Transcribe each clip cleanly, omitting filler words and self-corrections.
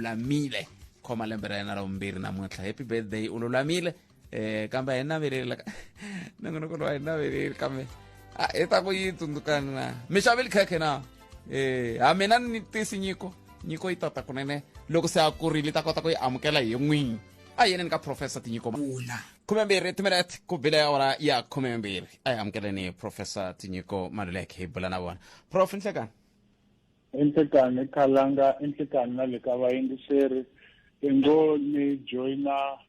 Lulamile khoma lembe ra yena ra vumbirhi namuntlha. Happy birthday u lulamile. Kambe a hi naveleli la nongonoko lowu, a hi naveleli, kambe a hi ta ku yi tsundzukani na mi xavile khekhe na. Ha mina ni tisi nyiko, nyiko yi tata kunene loko se a kurile ta kota ku yi amukela hi n'winyi. A yeneni ka Professor Tinyiko. Vula. 12 timinete ku bile awara ya 12. A hi amukeleni Professor Tinyiko Maluleke, hi bula na vona. Prof, nhlekani. Enhlekani Khalanga, enhlekani na le ka vayingiseri. I ngo ni joyina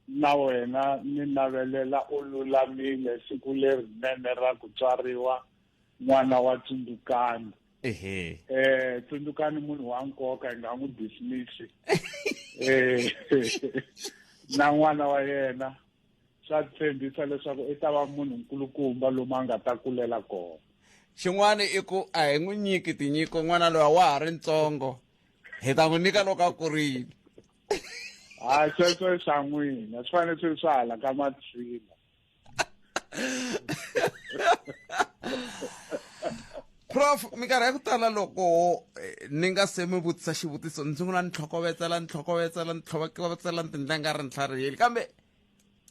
na wena ni navelela u lulamile siku lerinene ra ku tswariwa, n'wana wa Tsundzukani. Ehe. Tsundzukani munhu wa nkoka, hi nga n'wi dismiss. Na n'wana wa yena swa tshembisa leswaku i ta va munhu nkulukumba lomu a nga ta kulela kona. Xin'wana i ku a hi n'wi nyiki tinyiko n'wana loyi, wa ha ri ntsongo, hi ta n'wi nyika loko a kurile. Ha, sweswo i swa n'wina, swi fanele swi ri swa hala ka matsila. Prof, minkarhi ya ku tala loko ni nga se mi vutisa xivutiso, ni sungula ni tlhokovetsela, ni tlhokovetsela, ni tlhokovetsela, ni tindla nga ri ntlhariheli, kambe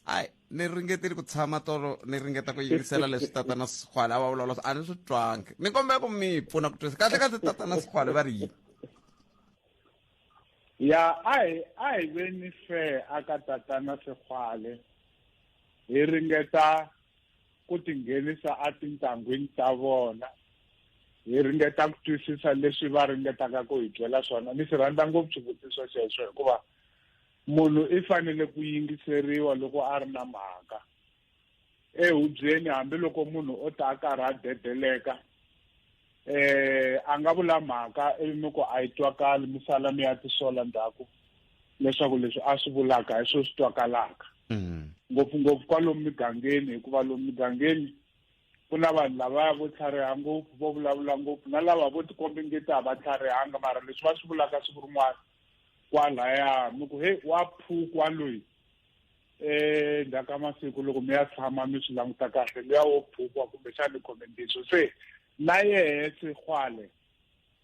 ai ni ringetile ku tshama tolo ni ringeta ku yingisela leswi Tatana Sigwale a va vulavula, a ni swi twangi. Ni kombela ku mi pfuna ku twisisa kahle kahle Tatana Sigwale va ri yini. Ya, a hi veni fair aka Tatana Sigwale, hi ringeta ku tinghenisa atintangwini ta vona, hi ringeta ku twisisa leswi va ringetaka ku hi byela swona. Ni swi rhandza ngopfu xivutiso xexo, hikuva munhu i fanele ku yingiseriwa loko a ri na mhaka ehubyeni, hambiloko munhu o ta a karhi a dedeleka, a nga vula mhaka ivi mi ku a yi twakali, mi sala mi ya tisola ndzhaku leswaku leswi a swi vulaka hi swo swi twakalaka. Ngopfungopfu kwalomu migangeni, hikuva lomu migangeni ku na vanhu lavaya vo tlhariha ngopfu, vo vulavula ngopfu, na lava vo tikomba ingeti a va tlharihanga, mara leswi va swi vulaka siku rin'wana kwalaya mi ku he wa phukwa loyi. Ndzhaku ka masiku loko mi ya tshama mi swi languta kahle, luya wo phukwa kumbexani khomentiso se na yehe Sigwale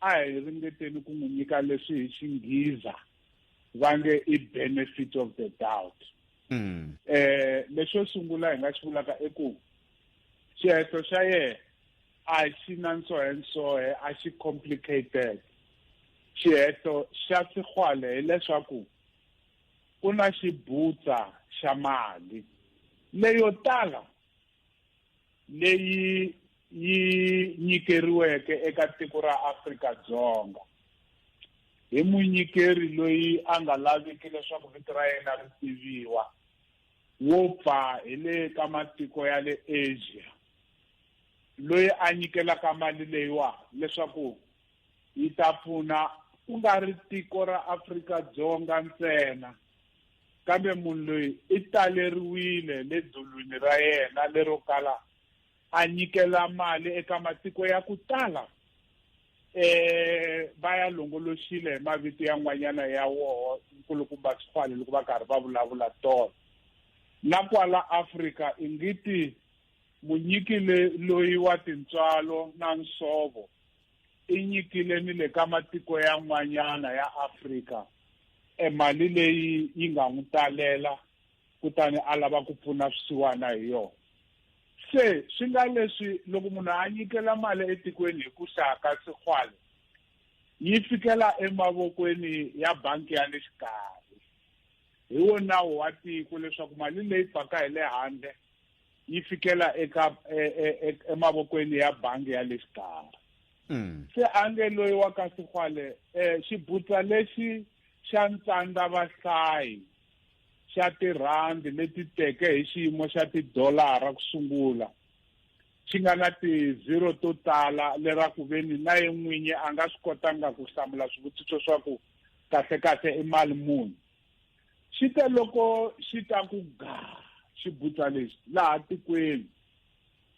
a hi ringeteni ku n'wi nyika leswi hi Xinghiza va nge i benefit of the doubt. Lexo sungula hi nga xi vulaka i ku xihehlo xa yena a xi na nsohensohe, a xi complicated. Xihehlo xa Sigwale hileswaku ku na xibutsa xa mali leyo tala leyi yi nyikeriweke eka tiko ra Afrika-Dzonga hi munyikeri loyi a nga laviki leswaku vito ra yena ri tiviwa, wo pfa hi le ka matiko ya le Asia, loyi a nyikelaka mali leyiwa leswaku yi ta pfuna ku nga ri tiko ra Afrika-Dzonga ntsena, kambe munhu loyi i taleriwile le dzulwini ra yena lero kala a nyikela mali eka matiko ya ku tala. Va ya longoloxile hi mavito ya n'wanyana ya woho nkulukumba Sigwale loko va karhi va vulavula tolo. Na kwala Afrika ingiti munyiki loyi wa tintswalo na nsovo i nyikile ni le ka matiko ya n'wanyana ya Afrika e mali leyi yi nga n'wi talela, kutani a lava ku pfuna swisiwana hi yona. Se swi nga leswi loko munhu a nyikela mali etikweni hi ku hlaya ka Sigwale, yi fikela emavokweni ya bangi ya le xikarhi. Hi wo nawu wa tiko leswaku mali leyi pfaka hi le handle yi fikela eka emavokweni ya bangi ya le xikarhi. Se a nge loyi wa ka Sigwale, xibutsa lexi xa ntsandza vahlayi xa tirhandi leti teke hi xiyimo xa tidolara ku sungula, xi nga na ti-zero to tala lera ku veni na ye n'winyi a nga swi kotanga ku hlamula swivutiso swa ku kahle kahle i mali muni. Xi te loko xi ta ku ga xibutsa lexi laha tikweni,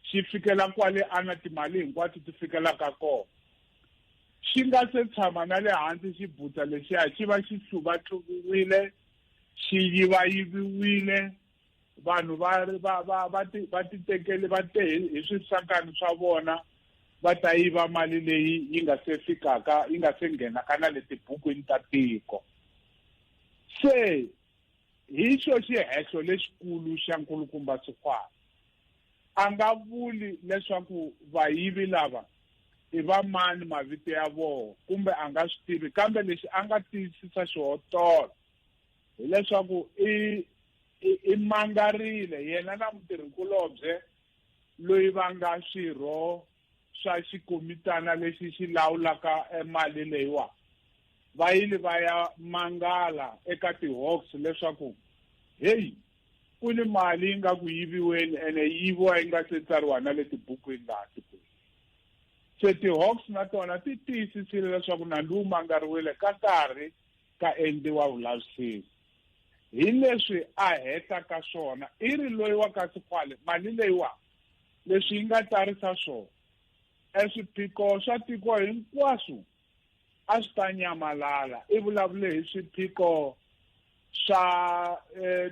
xi fikela kwale a na timali hinkwato ti fikelaka kona, xi nga se tshama na le hansi xibutsa lexiya xi va xi hluva-hluviwile, xi yiva-yiviwile, vanhu va va va va ti va ti tekele va te hi swisakani swa vona va ta yiva mali leyi yi nga se fikaka, yi nga se nghenaka na le tibukwini ta tiko. Se hi xo xihehlo lexikulu xa nkulukumba Sexwale, a nga vuli leswaku vayivi lava i va mani mavito ya vona kumbe a nga swi tivi, kambe lexi a nga tiyisisa xihotolo hileswaku i mangarile yena na mutirhikulobye loyi va nga swirho swa xikomitana lexi xi lawulaka mali leyiwa, va yile va ya mangala eka ti-Hawks leswaku heyi, ku ni mali yi nga ku yiviweni ene yi yiviwa yi nga se tsariwa na le tibukwini laha tikweni. Se ti-Hawks na tona ti tiyisisile leswaku nandzu wu mangariwile ka nkarhi ka endliwa vulavisisi. Hi leswi a hetaka swona, i ri loyi wa ka Sexwale mali leyiwa leswi yi nga tsarisa swona, eswiphiqo swa tiko hinkwaswo a swi ta nyamalala. I vulavule hi swiphiqo swa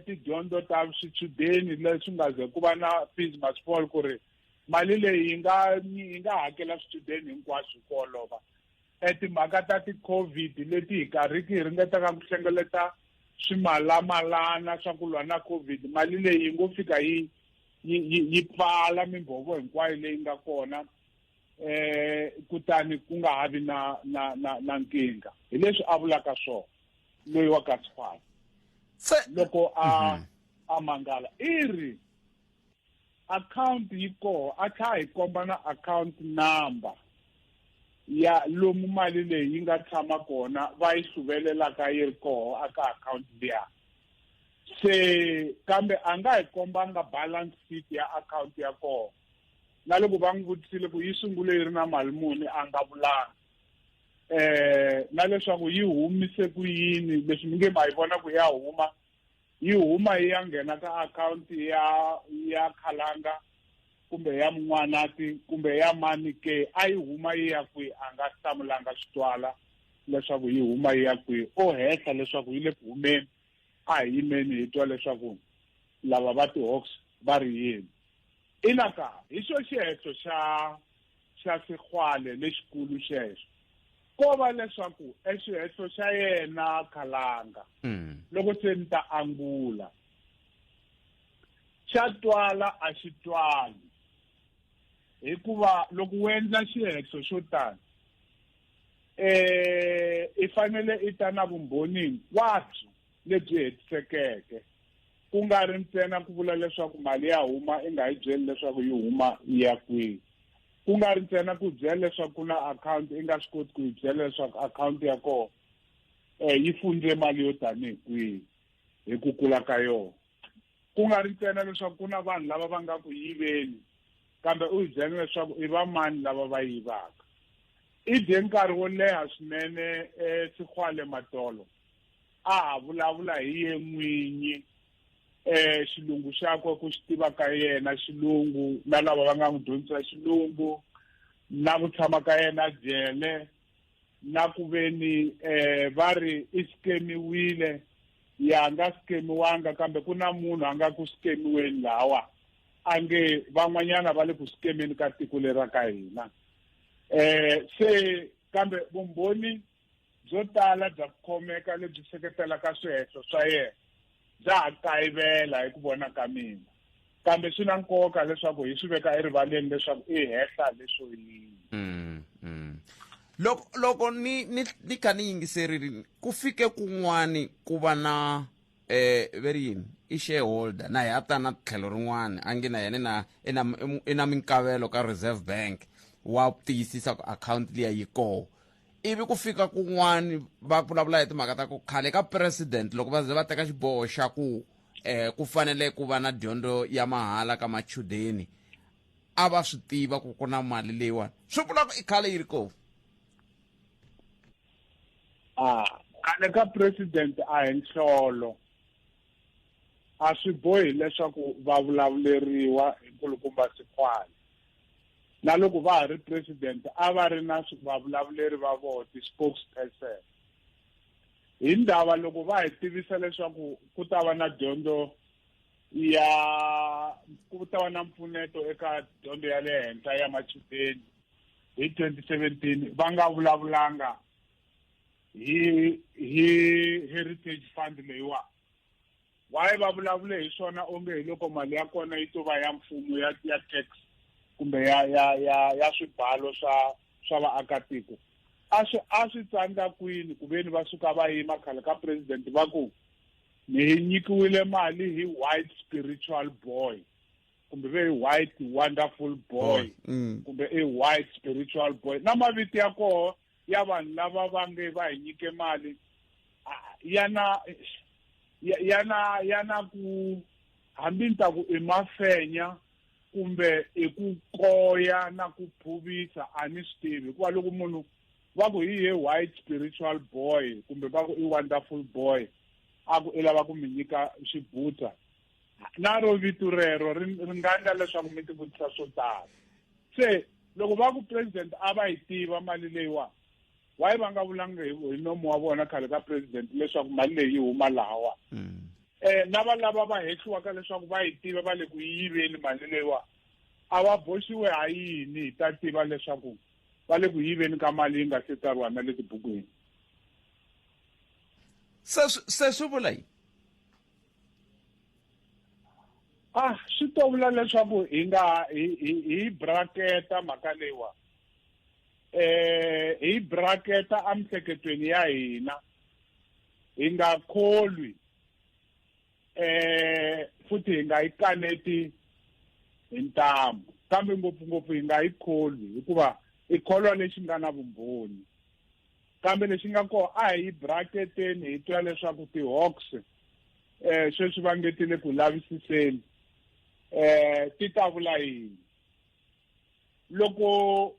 tidyondzo ta swichudeni leswi nga ze ku va na fees must fall, ku ri mali leyi yi nga hakela swichudeni hinkwaswo hi ku olova. Timhaka ta ti-COVID leti hi karhi hi ringetaka ku hlengeleta swimalamalana swa ku lwa na COVID, mali leyi yi ngo fika yi pfala mimbhovo hinkwayo leyi nga kona, kutani ku nga ha vi na nkingha. Hi leswi a vulaka swona loyi wa ka Sexwale loko a mangala. I ri akhawunti yi koho, a tlha hi komba na account number ya lomu mali leyi yi nga tshama kona, va yi hluvelelaka yi ri koho aka akhawunti liya. Se kambe a nga hi kombanga balance sheet ya akhawunti ya kona, na loko va n'wi vutisile ku yi sungule yi ri na mali muni, a nga vulanga, na leswaku yi humise ku yini. Leswi mi nge ma yi vona ku ya huma, yi huma yi ya nghena ka akhawunti ya Khalanga kumbe ya Mun'wanati kumbe ya mani ke, a yi huma yi ya kwihi? A nga hlamulanga swi twala leswaku yi huma yi ya kwihi. O hehla leswaku yi le ku humeni. A hi yimeni hi twa leswaku lava va ti-Hawks va ri yini. Ina ka hi xo xihehlo xa Sexwale lexikulu xexo, ko va leswaku exihehlo xa yena Khalanga, loko se ni ta angula, xa twala a xi twali, hikuva loko u endla xihehlo xo tani, i fanele i ta na vumbhoni hinkwabyo lebyi hetisekeke, ku nga ri ntsena ku vula leswaku mali ya huma i nga yi byeli leswaku yi huma yi ya kwihi, ku nga ri ntsena ku byela leswaku ku na akhawunti i nga swi koti ku yi byela leswaku akhawunti ya kona yi fundze mali yo tanihi kwihi hi ku kula ka yona, ku nga ri ntsena leswaku ku na vanhu lava va nga ku yiveni, kambe u hi byela leswaku i va mani lava va yivaka. I dye nkarhi wo leha swinene Sexwale Matolo a ha vulavula hi ye n'winyi, xilungu xakwe, ku xi tiva ka yena xilungu, na lava va nga n'wi dyondzisa xilungu, na ku tshama ka yena jele, na ku veni va ri i skemiwile, ya nga skemiwanga, kambe ku na munhu a nga ku skemiweni lawa a nge van'wanyana va le ku skemeni ka tiko leri ra ka hina. Se kambe vumbhoni byo tala bya ku khomeka lebyi seketelaka swihehlo swa yena bya ha kayivela hi ku vona ka mina, kambe swi na nkoka leswaku hi swi veka erivaleni leswaku i hehla leswo yini. Loko ni kha ni yingiserile, ku fike kun'wani ku va na veri yini, i shareholder na hi ata na tlhelo rin'wana a nge na yena na i na minkavelo ka Reserve Bank, wa tiyisisa ku akhawunti liya yi koho. Ivi ku fika kun'wani va vulavula hi timhaka ta ku khale ka president, loko va ze va teka xiboho xa ku ku fanele ku va na dyondzo ya mahala ka machudeni, a va swi tiva ku ku na mali leyiwani. Swi vula ku i khale yi ri koho. A khale ka president a hi nhlolo, a swi bohi leswaku va vulavuleriwa hi nkulukumba Sexwale. Na loko va ha ri president a va ri na vavulavuleri va vona, ti-spokesperson. Hi ndhava loko va hi tivisa leswaku ku ta va na dyondzo ya ku ta va na mpfuneto eka dyondzo ya le henhla ya machudeni hi 2017, va nga vulavulanga. Hi Heritage Fund leyiwa, why va vulavule hi swona onge hi loko mali ya kona yi to va ya mfumo, ya tax kumbe ya swibalo swa vaakatiko? A swi tsandza kwini ku veni va suka va yima khale ka president va ku ni hi nyikiwile mali hi white spiritual boy, kumbe ve hi white wonderful boy, kumbe i white spiritual boy, na mavito ya koho ya vanhu lava va nge va hi nyike mali ya na ku hambi ni ta ku i mafenya kumbe i ku koya na ku phuvisa, a ni swi tivi. Hikuva loko munhu va ku hi ye white spiritual boy kumbe va ku i wonderful boy, a ku i lava ku mi nyika xibutsa, na ro vito rero ri nga endla leswaku mi tivutisa swo tala. Se loko va ku president a va yi tiva mali leyiwa, why va nga vulanga hi nomu wa vona khale ka president leswaku mali leyi yi huma lahawa? Na lava va hehliwaka leswaku va yi tiva, va le ku yiveni mali leyiwa, a va boxiwe ha yini, hi ta tiva leswaku va le ku yiveni ka mali yi nga se tsariwa na le tibukwini? Se swi vula yini? Ah, swi to vula leswaku hi nga hi braketa mhaka leyiwa, hi braketa emihleketweni ya hina, hi nga kholwi, futhi hi nga yi kaneti hi ntamu, kambe ngopfungopfu hi nga yi kholwi, hikuva i kholwa lexi nga na vumbhoni. Kambe lexi nga kona, a hi braketeni hi twa leswaku ti-Hawks sweswi va ngetile ku lavisiseni, ti ta vula yini. Loko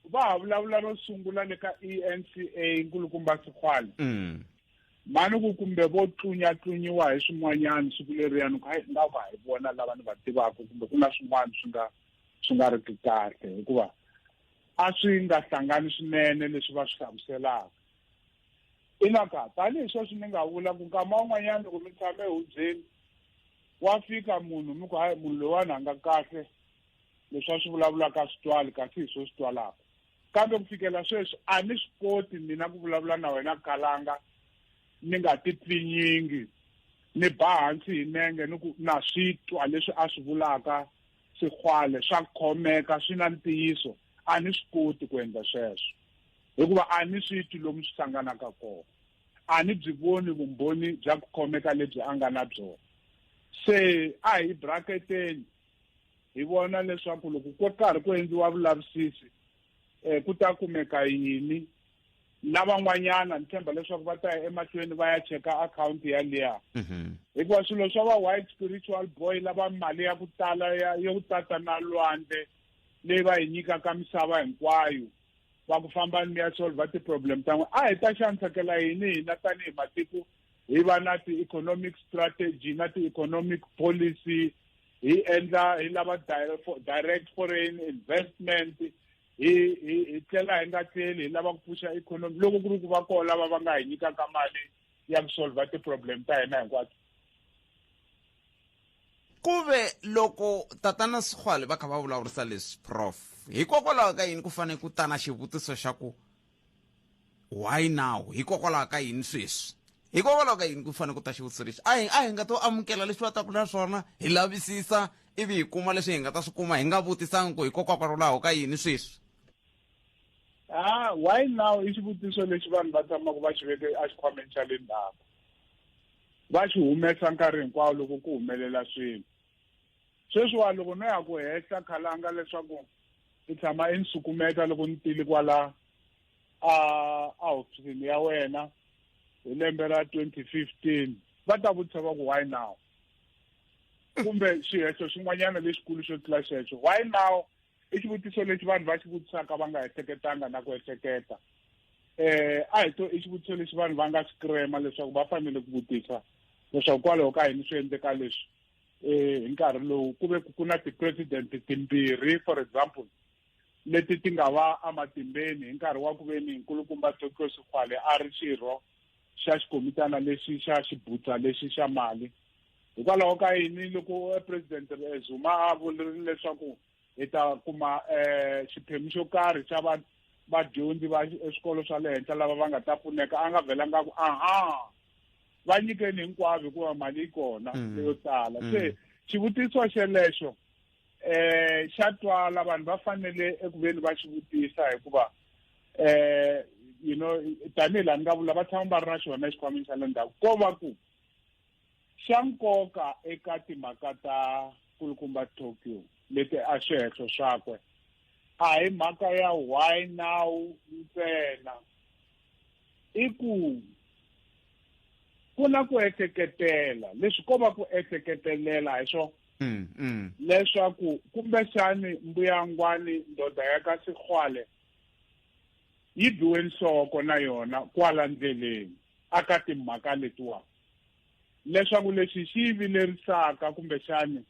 va ha vulavula ro sungula le ka eNCA, nkulukumba Sikhwale, mani ku kumbe vo tlunya-tlunyiwa hi swin'wanyana siku leriyani, ku hayi, nga va hi vona lava ni va tivaka, kumbe ku na swin'wana swi nga ri ki kahle, hikuva a swi nga hlangani swinene leswi va swi hlamuselaka. Inaka tanihi sweswi ni nga vula ku nkama wun'wanyana loko mi tshame ehubyeni, wa fika munhu, mi ku hayi, munhu loyiwani a nga kahle, leswi a swi vulavulaka a swi twali, kasi hi swo swi twalaka. Kambe ku fikela sweswi a ni swi koti mina ku vulavula na wena kalanga ni nga ti pfinyingi, ni ba hansi hi nenge, ni ku na swi twa leswi a swi vulaka Swikhwale, swa khomeka, swi na ntiyiso. A ni swi koti ku endla sweswo, hikuva a ni swi twi lomu swi hlanganaka kona, a ni byi voni vumbhoni bya ku khomeka lebyi a nga na byona. Se a hi braketeni, hi vona leswaku loko ku karhi ku endliwa vulavisisi, ku ta kumeka yini. Na van'wanyana ni tshemba leswaku va ta ya emahlweni va ya cheka akhawunti ya liya, hikuva swilo swa va white spiritual boy lava mali ya ku tala ya yo tata na lwandle leyi va yi nyikaka misava hinkwayo, va ku famba mi ya solve ti-problem ta n'we, a hi ta xanisekela yini hina tanihi matiko? Hi va na ti-economic strategy na ti-economic policy, hi endla, hi lava direct foreign investment, hi tlela hi nga tleli, hi lava ku pfuxa economy, loko ku ri ku va kona lava va nga hi nyikaka mali ya ku solve ti-problem ta hina hinkwato? Ku ve loko tatana Swikhwale va kha va vulavurisa leswi, prof, hikokwalaho ka yini ku fanele ku ta na xivutiso xa ku why now? Hikokwalaho ka yini sweswi? Hikokwalaho ka yini ku fanele ku ta xivutiso lexi? A hi nga to amukela leswi va taku na swona, hi lavisisa, ivi hi kuma leswi hi nga ta swi kuma, hi nga vutisanga ku hikokwalaho ka yini sweswi? Ah, why now i xivutiso lexi vanhu va tshamaka va xi veke exikhwameni xa le ndzhaku, va xi humesa nkarhi hinkwawo loko ku humelela swilo. Sweswiwa loko no ya ku hehla khalanga leswaku i tshama i ni sukumeta loko ni tile kwala a hofisini ya wena hi lembe ra 2015, va ta vutisa va ku why now, kumbe xihehlo xin'wanyana lexikulu xo tlula xexo. Why now i xivutiso lexi vanhu va xi vutisaka va nga ehleketanga na ku ehleketa. A hi to i xivutiso lexi vanhu va nga swi leswaku va fanele ku vutisa leswaku kwalaho ka yini swi endleka leswi hi nkarhi lowu, ku ve ku na ti-president timbirhi, for example, leti ti nga va ematimbeni hi nkarhi wa ku ve ni nkulukumba Tokyo Sexwale a ri xirho xa xikomitana lexi xa xibutsa lexi xa mali. Hikwalaho ka yini loko president Zuma a vurile leswaku hi ta kuma xiphemu xo karhi xa vanhu Vadyondzi va eswikolo swa le henhla lava va nga ta pfuneka a nga vhelanga ku aha va nyikeni hinkwavo hikuva mali yi kona leyo tala. Se xivutiso xelexo xa twala, vanhu va fanele eku veni va xi vutisa, hikuva you know tanihi laha ni nga vula, va tshama va ri na xona exikhwameni xa le ndzhaku. Ko va ku xa nkoka eka timhaka ta kulukumba Tokyo leti a swihehlo swakwe, a hi mhaka ya why now ntsena, i ku ku na ku ehleketela leswi ko va ku ehleketelela hi swona leswaku kumbexani mbuyangwani ndoda ya ka Sexwale yi biwe nhloko na yona kwala ndleleni aka timhaka letiwa, leswaku lexi xi yi vilerisaka kumbexani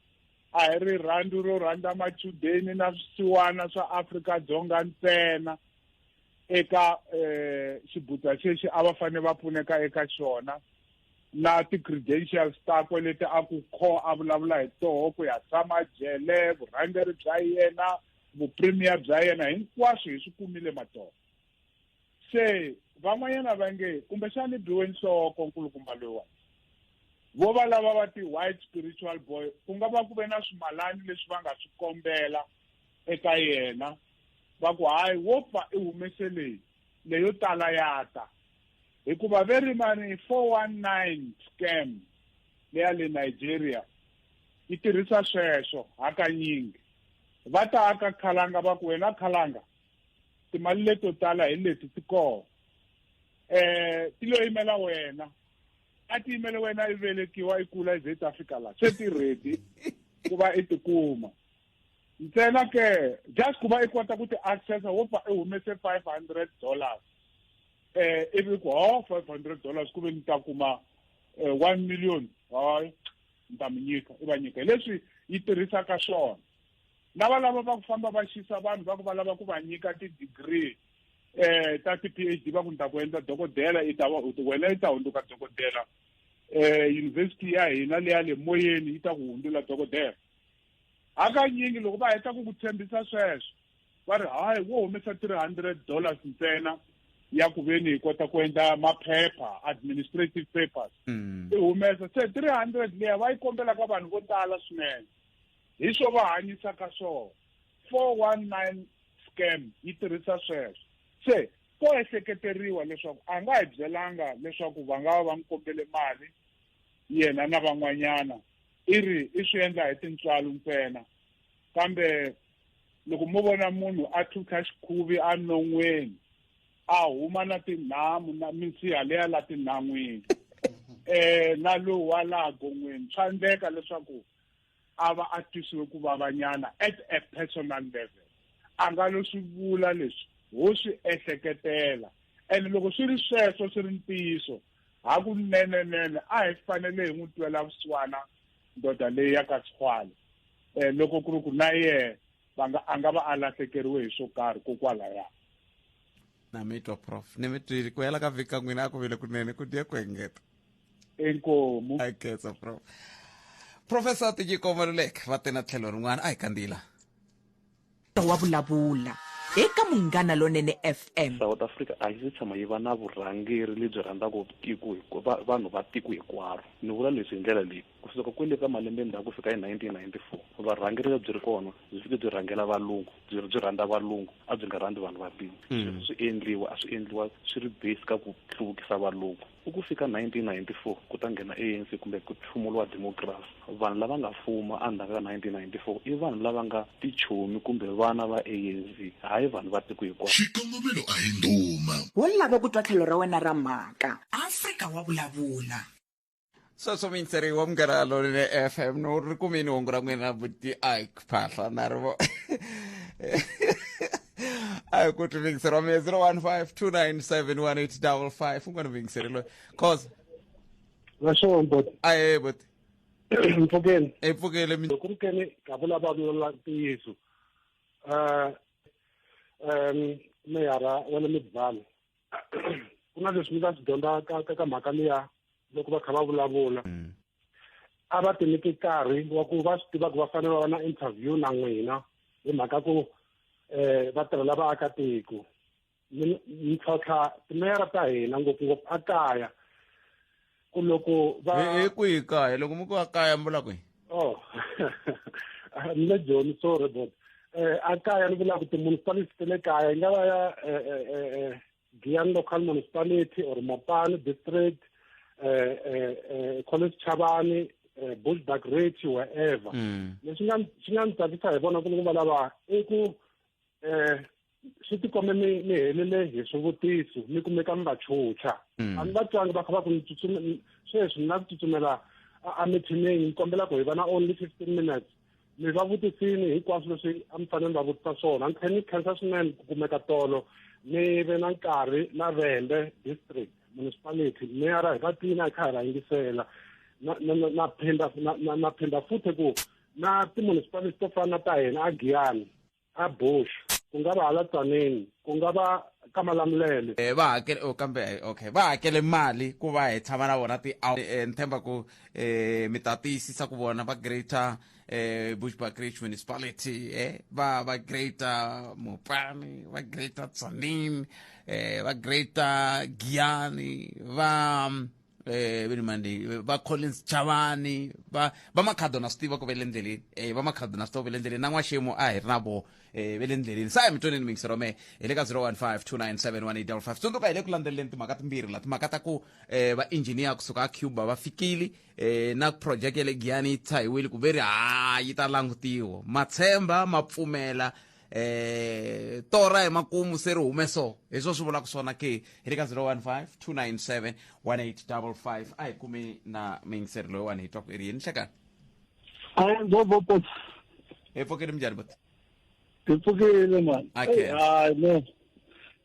a hi rirhandzu ro rhandza machudeni na swisiwana swa Afrika-Dzonga ntsena eka xibutsa xexi a va fanele va pfuneka eka xona, na ti-credentials takwe leti a ku kho a vulavula hi toho, ku ya tshama jele, vurhangeri bya yena, vupremier bya yena, hinkwaswo hi swi kumile matolo. Se van'wanyana va nge kumbexani biwe nhloko nkulukumba loyiwani, vo va lava va ti-white spiritual boy, ku nga va ku ve na swimalani leswi va nga swi kombela eka yena, va ku hayi wo pfa i humese leyi leyo tala ya ta, hikuva ve ri mani 419 scam leya le Nigeria yi tirhisa sweswo. Hakanyingi va ta aka khalanga, va ku wena khalanga, timali leto tala hi leti ti kona, ti lo yimela wena, a ti yimele wena i velekiwa i kula i ze i ta fika la se ti ready ku va i tikuma ntsena ke, just ku va i kota ku ti accessa, wo pfa i humese $500, ivi ku ho $500 ku ve ni ta kuma 1 million, hayi ni ta mi nyika, i va nyika. Hi leswi yi tirhisaka swona. Lava lava va ku famba va xisa vanhu, va ku va lava ku va nyika ti-degree ta ti-PhD, va ku ni ta ku endla dokodela, i ta va wena i ta hundzuka dokodela, university ya hina leya le moyeni yi ta ku hundzula dokodela. Hakanyingi loko va heta ku ku tshembisa sweswo, va ri hayi wo humesa $300 ntsena ya ku veni hi kota ku endla maphepha, administrative papers, i humesa se 300 leya va yi kombela ka vanhu vo tala swinene. Hi swo va hanyisaka swona. 419 scam yi tirhisa sweswo. Se ko ehleketeriwa leswaku a nga hi byelanga leswaku va nga va va n'wi kombele mali yena na van'wanyana, i ri i swi endla hi tintswalo ntsena. Kambe loko mo vona munhu a tlhutlha xikhuvi a non'weni, a huma na tinhamu na minsiha leya la tinhan'wini, na lowu wa laha gon'weni, swa endleka leswaku a va a twisiwe ku vavanyana at a personal level. A nga lo swi vula leswi, ho swi ehleketela. And loko swi ri sweswo, swi ri ntiyiso hakunenenene, a hi fanele hi n'wi twela vusiwana ndoda leyi ya ka Sexwale, loko ku ri ku na yehe va nga a nga va a lahlekeriwe hi swo karhi kokwalaya. Na mi twa, prof, ni mi twile. Ku hela ka vhiki ka n'wina a ku vile kunene, ku dye ku engeta. Inkomu. A khetsa, prof. Professor Tinyiko Maluleke va te na tlhelo rin'wana, a hi kandziyila. Wa vulavula eka Munghana Lonene FM. South Africa a yi se tshama yi va na vurhangeri lebyi rhandzaka tiko, vanhu va tiko hinkwaro. Ni vula leswi hi ndlela leyi: kusuka kwele ka malembe ndzhaku ku fika hi 1994, varhangeri lebyi ri kona byi fike byi rhangela valungu, byi rhandza valungu, a byi nga rhandzi vanhu vantima. Sweswo swi endliwa, a swi endliwa swi ri base ka ku hluvukisa valungu. I ku fika 1994 ku ta nghena ANC kumbe ku hlumuliwa democracy, vanhu lava nga fuma endzhaku ka 1994 i vanhu lava nga tichomi kumbe vana va ANC, hayi vanhu va tiko hinkwaro. Xikongomelo a hi ndhuma. Wo lava ku twa tlhelo ra wena ra mhaka. Afrika wa vulavula. Sweswo muyingiseri wa Munghana Lonene FM, no ri kumini hungu ra n'wina buti Ike Phahla na ri vo a hi ku twi muyingiseri wa mina 015 297 1855, un'wana muyingiseri loyi cause Vaxo bot. Ahe buti. Mpfukeni. E pfukele mi. Loko ri kene ka vulavula ntiyiso, meyara wa le Midvaal, ku na leswi mi nga swi dyondza ka mhaka liya. Loko va kha va vulavula, a va ti nyiki nkarhi wa ku va swi tiva ku va fanele va va na interview na n'wina hi mhaka ku va tirhela vaakatiko. Ni tlhontlha timeyara ta hina ngopfungopfu a kaya ku loko va hi kwihi kaya loko mi ku a kaya mi vula kwihi? Oh, ni le Joni, sorry bot. A kaya ni vula ku ti-municipality ta le kaya yi nga va ya Giyani local municipality or Mopani district, College Chavani, Bushbuckridge, wherever. Leswi nga swi nga ni tsakisa hi vona ku va lava i ku swi tikombe mi helele hi swivutiso mi kumeka mi va chucha. A ni va twangi va kha va ku ni sweswi ni na ku tsutsumela a mithinini ni kombela ku hi va na only 15 minutes. Mi va vutisini hinkwaswo leswi a mi fanele mi va vutisa swona. Ni tlhela ni khensa swinene ku kumeka tolo mi ve na nkarhi na Vhembe district municipality meyara hi va tina hi kha hi va yingisela. Na phinda na phinda futhi ku na ti-municipality to fana na ta hina a Giyani, a Bush, ku nga va hala Tzaneen, ku nga va ka Malamulele. Va hakele, oh, kambe okay, va hakele mali ku va hi tshama na vona ti ni tshemba ku mi ta tiyisisa ku vona va Greater Bushbuckridge Municipality, va Greater Mopani, va Greater Tzaneen, va Greater Giyani, va vini mandi va Collins Chavani, va Makhado na swi tiva ku ve le ndleleni, va Makhado na swi tiva ku ve le ndleleni na n'waxemu a hi ri na vo ve le ndleleni. Sa hi mi twaneni mingisero me hi le ka 015 297 1855. Tsundzuka hi le ku landzeleleni timhaka timbirhi la, timhaka ta ku va engineer kusuka a Cuba va fikile, na project ya le Giyani yi tshahiwile ku ve ri ha yi ta langutiwa, ma tshemba ma pfumela, tora hi makumu se ri hume so hi swo swi vulaka swona ke. Hi le ka 015 297 1855. A hi kumi na muyingiseri loyiwani hi twa ku i ri yini. Hlekani. Hayi, ngobo. Hi pfukile, minjhani boti? Hi pfukile man. Okay. Hayi no.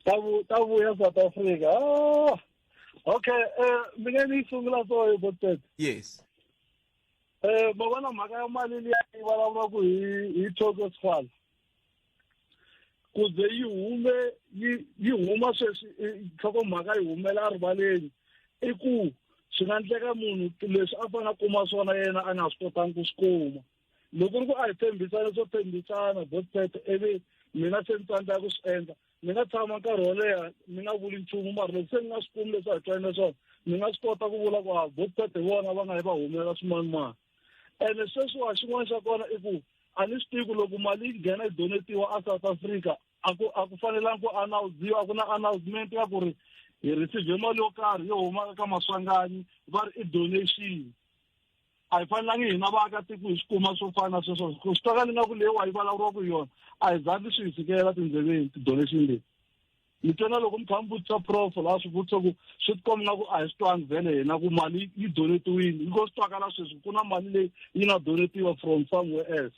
Ta vuya South Africa. Ah. Okay, mina ni sungula so hi botete. Yes. Ma vona mhaka ya mali liya yi vulavulaka hi Tokyo Squad. Ku ze yi hume yi huma sweswi nhlokomhaka yi humela erivaleni i ku swi nga endleka munhu leswi a fanele a kuma swona yena a nga swi kotangi ku swi kuma. Loko ri ku a hi tshembisana swo tshembisana botete, ivi mina se ni tsandzeka ku swi endla, ni nga tshama nkarhi wo leha ni nga vuli nchumu, mara loko se ni nga swi kumi leswi a hi twanile swona, ni nga swi kota ku vula ku a botete hi vona va nga yi va humela swimanimani. Ene sweswiwa xin'wana xa kona i ku a ni swi tivi ku loko mali yi nghena yi donetiwa a South Africa a ku fanelangi ku announce-iwa, a ku na announcement ya ku ri hi receive mali yo karhi yo huma eka Maswanganyi va ri i donation. A hi fanelangi hina vaakatiko hi swi kuma swo fana na sweswo. Ku swi twakala ingaku leyiwa yi vulavuriwaka hi yona a hi zangi swi hi fikela tindleveni ti-donation leti. Ni twa na loko mi kha mi vutisa prof laha swi vutisa ku swi tikomba nga ku a hi swi twangi vhele hina ku mali yi donetiwile, yi ko swi twakala sweswi ku na mali leyi yi nga donetiwa from somewhere else.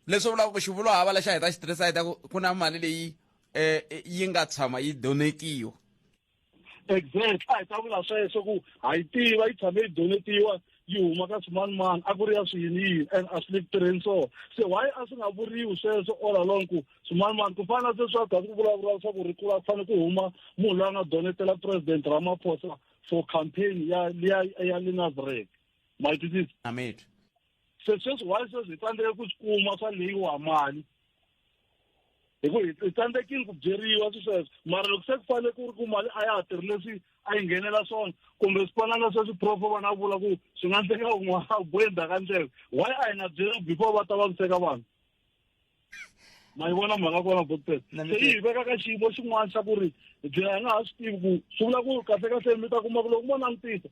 Leswi vulaka ku xivulwa hava lexi a hi ta xi tirhisa hi ta ku na mali leyi yi nga tshama yi donetiwa. Exactly, a hi ta vula sweswo ku ha yi tiva yi tshame yi donetiwa yi huma ka swimanimani, a ku ri ya swiyini yini and a swi le ku tirheni swona. Se why a swi nga vuriwi sweswo all along ku swimanimani, ku fana na sweswi a ku vulavula leswaku ri ku fanele ku huma munhu loyi a nga donetela President Ramaphosa for campaign ya liya ya le Nasrec, ma yi twisisa? Amitwi. Se sweswi why sweswi hi tsandzeke ku swi kuma swa leyiwa mali? Hi ku hi tsandzekile ku byeriwa swi sweswo, mara loko se ku fanele ku ri ku mali a ya ha tirhi leswi a yi nghenela swona, kumbe swi fana na sweswi prof vana vula ku swi nga endleka un'wana a bohe ndzhaku ka ndlela, why a hi nga byeriwi before va ta vaviseka vanhu? Ma yi vona mhaka kona botpet? Se yi hi veka ka xiyimo xin'wana xa ku ri hi gcina hi nga ha swi tivi ku swi vula ku kahle kahle. Mi ta kuma ku loko mo langutisa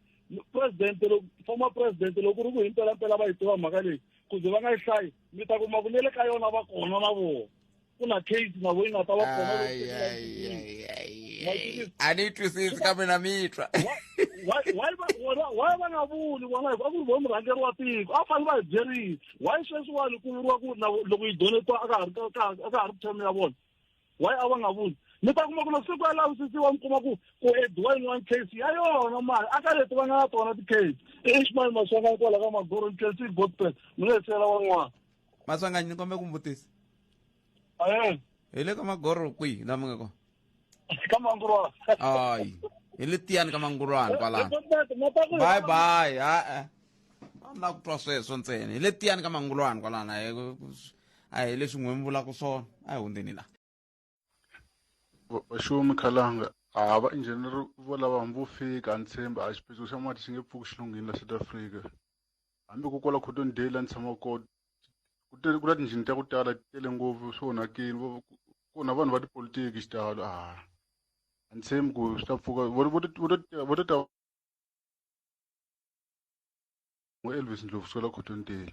president, loko former president, loko ku ri ku hi mpelampela va yi tiva mhaka leyi, ku ze va nga yi hlayi, mi ta kuma ku ne le ka yona va kona na vona ku na case na vo yi nga ta va kona. A ni yi twisisi kambe na mi twa. Why va nga vuli vona hi ku a ku ri vo murhangeri wa tiko a fanele va hi byerile? Why sweswiwani ku vuriwa ku na loko yi donetiwa a ka ha ri term ya vona, why a va nga vuli? Mi ta kuma ku loko se ku ya lavisisiwa mi kuma ku ku ediwa yin'wana case ya yona mali a ka leti va nga na tona ti-case. I Ishmael Maswanganyi kwala ka Magoro ni botpet, mi nge siyela van'wana. Maswanganyi, ni kombe ku mi vutisa. Ae. Hi le ka Magoro kwihi laha mi nga kona? Ka Mangurwana. Ayi, hi le Tiyani ka Mangurwana kwalano. Bye bye. Ha-e, a ni lava ku twa sweswo ntsena. Hi le Tiyani ka Mangulwana kwalano, a hi leswi n'we mi vulaka swona. A hi hundzeni la. Vaxumi Khalanga a va engineer vo lava hambi vo fika a ni tshembi a xiphiqo xa mati xi nge pfuki xi lunghile la South Africa. Hambi ko kwala Cotton Dale la ni tshamaka kona ku tele ku na tinjhini ta ku tala ti tele ngopfu swi onhakile ku na vanhu va tipolitiki xitalo a ni tshembi ku swi ta pfuka vo to ta Elvis Ndlovu kusukela Cottondale.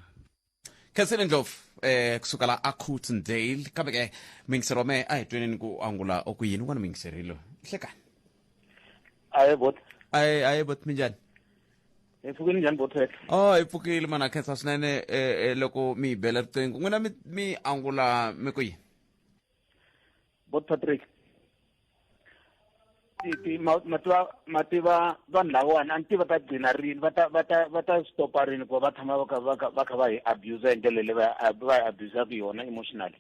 Khensile Ndlovu kusuka la a Cottondale kambe ke mingisero wa mehe a hi tweneni ku angula oku yini un'wana mingiserilo hlekani. Aye bot. Aye aye bot, minjhani? Hi pfukile, njhani bot? Oh, hi pfukile mana, khensa swinene loko mi hi bela riqingho. N'wina mi angula mi ku yini? Bot Patrick, ti mativa vanhu lavawani a ni tivi va ta gcina rini, va ta stopa rini ku va tshama va kha va hi abuse hi ndlela leyi va hi abusaka yona emotionally.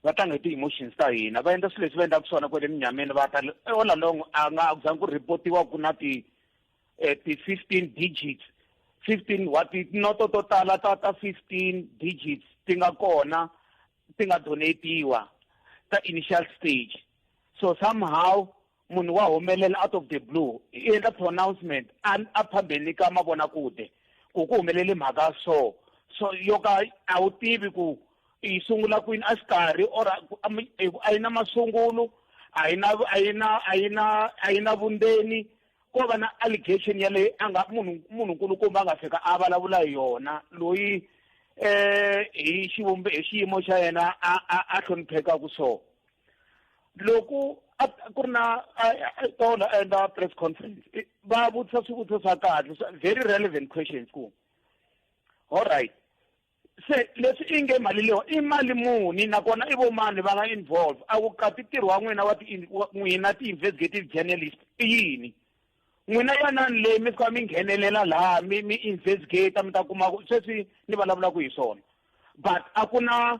Va tlanga hi ti-emotions ta hina, va endla swilo leswi va endlaka swona kwale minyameni. Va ta all along a nga zangi ku reportiwa ku na ti 15 digits, 15 what, tinoto to tala ta 15 digits ti nga kona, ti nga donatiwa ta initial stage. So somehow munhu wa humelela out of the blue, i endla pronouncement a phambeni ka mavonakute ku humelele mhaka so yo ka a wu tivi ku yi sungula kwini a xikarhi or a yi na masungulo, a yi na vundzeni. Ko va na allegation yaleyo a nga munhu nkulukumba a nga fika a vulavula hi yona, loyi hi xivumbe hi xiyimo xa yena a hloniphekaku. So loko ku ri na tolo a endla press conference, va vutisa swivutiso swa kahle, very relevant questions, ku all right, se leswi i nge mali leyo i mali muni, nakona i vo mani va nga involve? A ku kati ntirho wa n'wina wa n'wina ti-investigative journalist i yini? N'wina yanani leyi mi fika mi nghenelela laha, mi investigate, mi ta kuma ku sweswi ni vulavulaka hi swona. But a ku na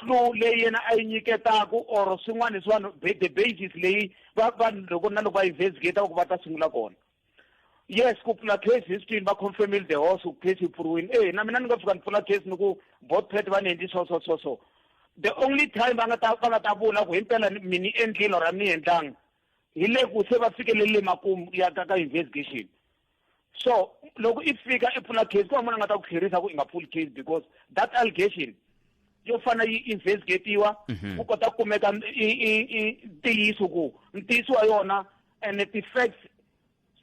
clue leyi yena a yi nyiketaku or swin'wana leswi vanhu the basis leyi va vanhu loko na loko va investigate ku va ta sungula kona. Yes, ku pfula case hi swi va confirmile the horse ku case yi pfuriwile. Na mina ni nga fika ni pfula case ni ku bot pet va ni endli so so so so. The only time va nga ta vula ku himpela mi ni endlile or a mi endlanga hi le ku se va fikelele makumu ya ka investigation. So loko i fika i pfula case, ku va munhu a nga ta ku tlherisa ku i nga pfuli case because that allegation yo fana yi investigatiwa ku kota ku kumeka i ntiyiso, ku ntiyiso wa yona and ti-facts,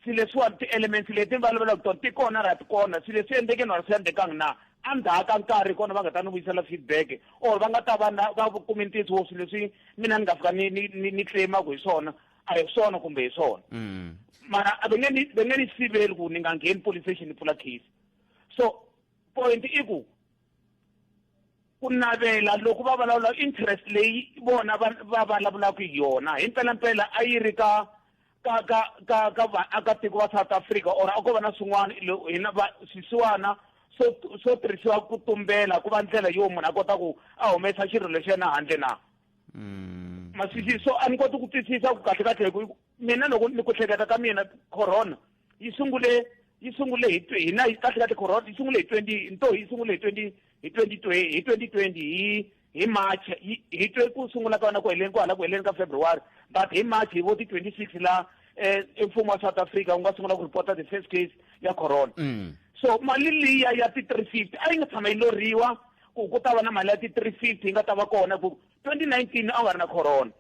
swilo leswiwani, ti-elements leti va vulavulaka tona ti kona ra ti kona, swilo leswi endlekeni or swi endlekangi na. Endzhaku ka nkarhi kona va nga ta ni vuyisela feedback or va nga ta va na va kumi ntiyiso wo swilo leswi mina ni nga fika ni claimaku hi swona a hi swona kumbe hi swona. Mara a va nge ni siveli ku ni nga ngheni police station ni pfula case. So point i ku navela loko va vulavula interest leyi vona va vulavulaka hi yona hi mpelampela a yi ri ka vaakatiko va South Africa or a ko va na swin'wana hina va swisiwana swo tirhisiwa ku tumbela ku va ndlela yo munhu a kota ku a humesa xirilo xa yena handle na maswisi. So a ni koti ku twisisa ku kahle kahle hi ku mina loko ni ku hleketa ka mina, corona yi sungule hi na kahle kahle corona yi sungule hi 20 nto yi sungule hi 20 hi 2020 hi 2020 hi March. Hi twe ku sungula ka yona ku heleni ku hala ku heleni ka February, but hi March hi vo ti 26 la mfumo wa South Africa wu nga sungula ku reporta the first case ya corona. So mali liya ya ti 350 a yi nga tshama yi loriwa ku ta va na mali ya ti 350 yi nga ta va kona ku 2019 a nga ri na corona.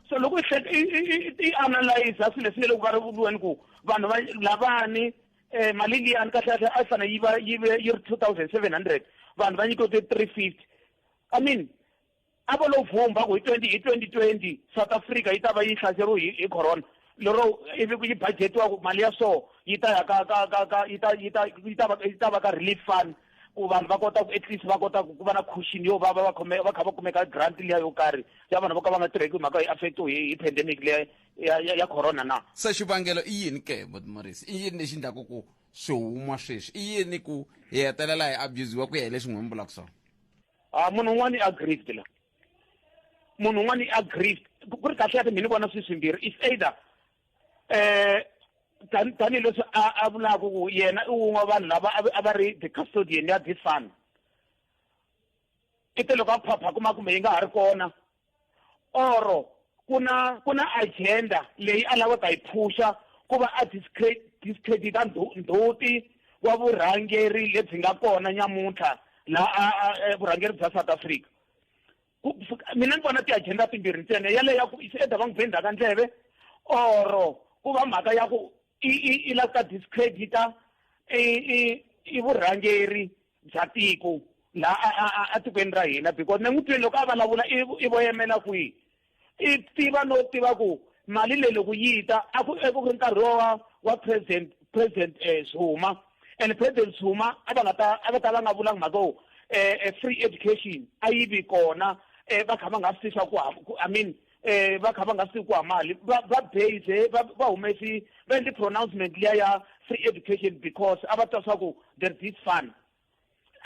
So loko i analyze swilo leswi nge le ku vulavuriweni ku vanhu va lavani mali liyani kahle kahle a yi fanele yi va yi ve yi ri 2700, vanhu va nyikiwe ti 350. I mean, a va lo vhumba ku hi 2020 South Africa yi ta va yi hlaseriwe hi corona, lero ivi ku yi budgetiwa ku mali ya so yi ta ya ka yi ta va ka relief fund ku vanhu va kota ku at least va kota ku va na cushion yo va khome va kha va kumeka grant liya yo karhi ya vanhu vo ka va nga tirheki hi mhaka yi affectiwe hi pandemic liya ya corona na. Se xivangelo i yini ke, bot Morris? I yini lexi endlaku ku swi huma sweswi? I yini ku hi hetelela hi abusiwa ku ya hi leswi n'wi vulaka swona? A munhu un'wana i aggrieved la, munhu un'wana i aggrieved ku ri kahle kahle mina ni vona swilo swimbirhi. Is either tanihileswi a vulaka ku yena i wun'we wa vanhu lava a va ri the custodian ya this fund, i te loko a phapha kuma kumbe yi nga ha ri kona. Oro kuna agenda leyi a lavaka yi phusha ku va a discredita ndhuti wa vurhangeri lebyi nga kona nyamuntlha laha vurhangeri bya South Africa. Mina ni vona ti-agenda timbirhi ntsena, yaleyo ya ku either va n'wi be ndzhaka ndleve oro ku va mhaka ya ku i lava ku ta discredita i vurhangeri bya tiko laha atikweni ra hina, because ni n'wi twile loko a vulavula i voyamela kwihi. I tiva no tiva ku mali leyi loko yi ta a ku ri nkarhi wa President Zuma, and President Zuma a va ta va nga vulanga mhaka yo free education a yi vi kona, va kha va nga swi swa ku I mean va kha va nga swi ku mali va base va humesi va endli pronouncement liya ya free education because a va twa swa ku there is fund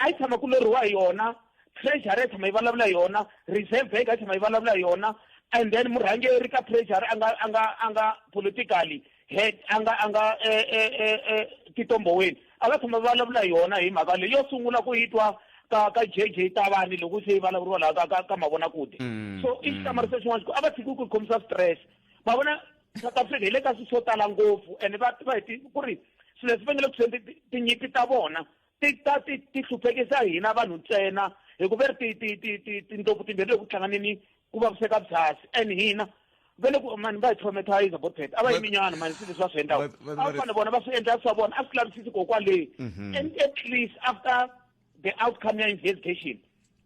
a yi tshama ku loriwa hi yona, Treasury yi tshama yi vulavula yona, Reserve Bank yi tshama yi vulavula yona, and then murhangeri ka Treasury a nga politically head a nga Tito Mboweni a va tshama va vulavula yona hi mhaka leyi yo sungula ku yi twa ka JJ Tabane loko se yi vulavuriwa laha ka mavonakude. So i xihlamariso xin'wana a va tshiki ku khomisa stress. Ma vona South Africa hi le ka swilo swo tala ngopfu, and va ku ri swilo leswi va nge le ku tinyimpi ta vona ti ta ti hluphekisa hina vanhu ntsena, hi ku ve ri tindlopfu timbirhi loko hlanganini ku vaviseka byasi, and hina va le ku mani va hi traumatize botpet a va yiminyana mani swilo leswi va swi endlaka a va fanele vona va swi endla swa vona a swi lavisisi kokwaleyi. And at least after the outcome ya investigation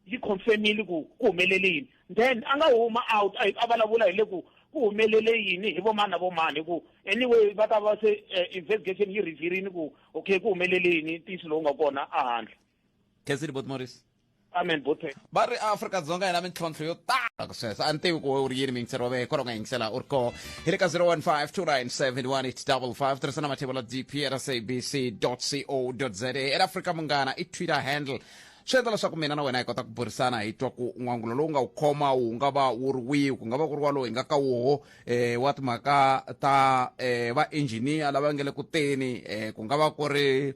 yi confirmile ku ku humelele yini, then a nga huma out a vulavula hi le ku ku humelele yini hi vomani na vomani, hi ku anyway va ta va se investigation yi reveal-ini ku okay ku humelele yini, ntiyiso lowu nga kona a handle. Khensile Bot Morris. Amen Bot. Va ri Afrika-Dzonga yi na mintlhontlho yo tala ku sweswo. A ni tivi ku u ri yini miyingiseri wa mehe, kwala u nga yingisela u ri koho. Hi le ka 015-297-1855, tirhisa na mathebo la dp at sabc.co.za. At Afrika Munghana i Twitter handle. Swi endla leswaku mina na wena hi kota ku burisana, hi twa ku n'wangulo lowu nga wu khoma wu nga va wu ri wihi, ku nga va ku ri walowu hi nga ka woho wa timhaka ta va engineer lava nga le ku teni, ku nga va ku ri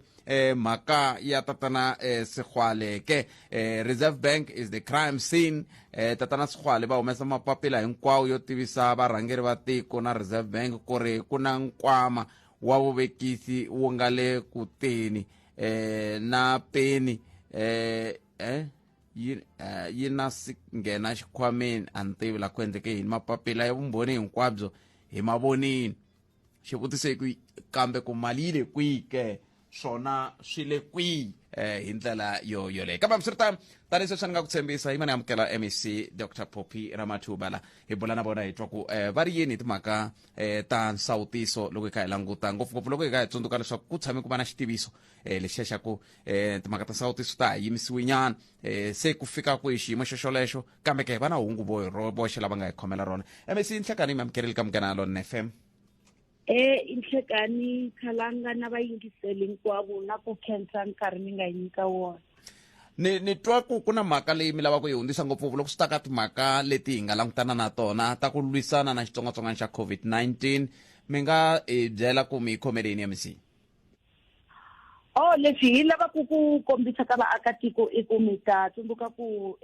mhaka ya tatana Sexwale ke. Reserve Bank is the crime scene. Tatana Sexwale va humesa mapapila hinkwawo yo tivisa varhangeri va tiko na Reserve Bank ku ri ku na nkwama wa vuvekisi wu nga le ku teni, na peni yi na si nghena xikhwameni. A ni tivi la ku endleke yini, mapapila ya vumbhoni hinkwabyo hi mavonini. Xivutiso i ku kambe ku mali yi le kwihi ke, swona swi le kwihi hi ndlela yo yoleyo. Kambe hambiswiritano, tanihi sweswi ni nga ku tshembisa, yi mani amukela MEC Dr Phophi Ramathuba la hi bula na vona hi twa ku va ri yini hi timhaka ta nsawutiso loko hi kha hi languta, ngopfungopfu loko hi kha hi tsundzuka leswaku ku tshame ku va na xitiviso lexiya xa ku timhaka ta nsawutiso ta ha yimisiwe nyana, se ku fika kwihi xiyimo xo xolexo, kambe ke va na hungu vo voxe lava nga hi khomela rona. MEC Nhlekani, mi amukerile ka Munghana Lonene FM. Nhlekani Khalanga na vayingiseli hinkwavo, na ku khensa nkarhi mi nga nyika wona. Ni twa ku ku na mhaka leyi mi lava ku yi hundzisa ngopfu loko swi ta ka timhaka leti hi nga langutana na tona ta ku lwisana na xitsongwatsongwana xa COVID-19. Mi nga hi byela ku mi yi khomele yini MEC? Oh, leswi hi lavaka ku kombisa ka vaakatiko i ku mi ta tsundzuka ku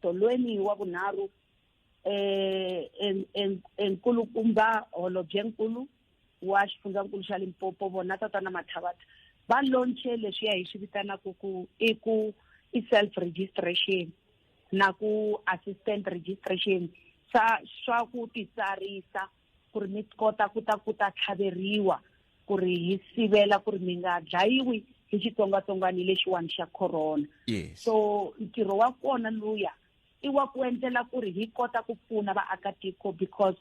tolweni wa vunharhu enkulukumba holobyenkulu wa xifundzankulu xa Limpopo vona tatana Mathabatha va launche leswiya hi swi vitanaka ku i ku i self registration na ku assistant registration swa ku titsarisa ku ri mi kota ku ta ku ta tlhaveriwa ku ri hi sivela ku ri mi nga dlayiwi hi xitsongwatsongwana lexiwani xa corona. Yes. So ntirho wa kona luya i wa ku endlela ku ri hi kota ku pfuna vaakatiko, because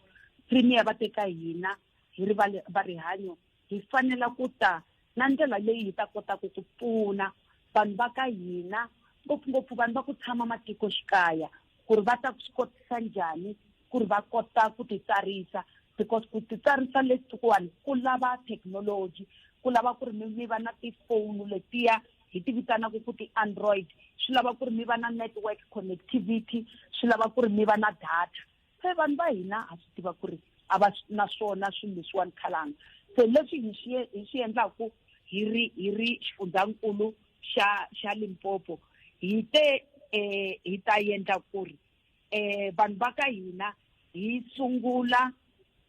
premier va teka hina hi ri va rihanyo hi fanela ku ta na ndlela leyi hi ta kotaka ku pfuna vanhu va ka hina, ngopfungopfu vanhu va ku tshama matikoxikaya, ku ri va ta swi kotisa njhani ku ri va kota ku titsarisa, because ku titsarisa leswiwani ku lava technology, ku lava ku ri mi va na tifoni letiya hi ti vitanaka ku ti-Android, swi lava ku ri mi va na network connectivity, swi lava ku ri mi va na data. Se vanhu va hina ha swi tiva ku ri a va na swona swilo leswiwani khalanga. Se leswi hi swi endlaku hi ri xifundzankulu xa Limpopo, hi te hi ta endla ku ri Vanhu va ka hina hi sungula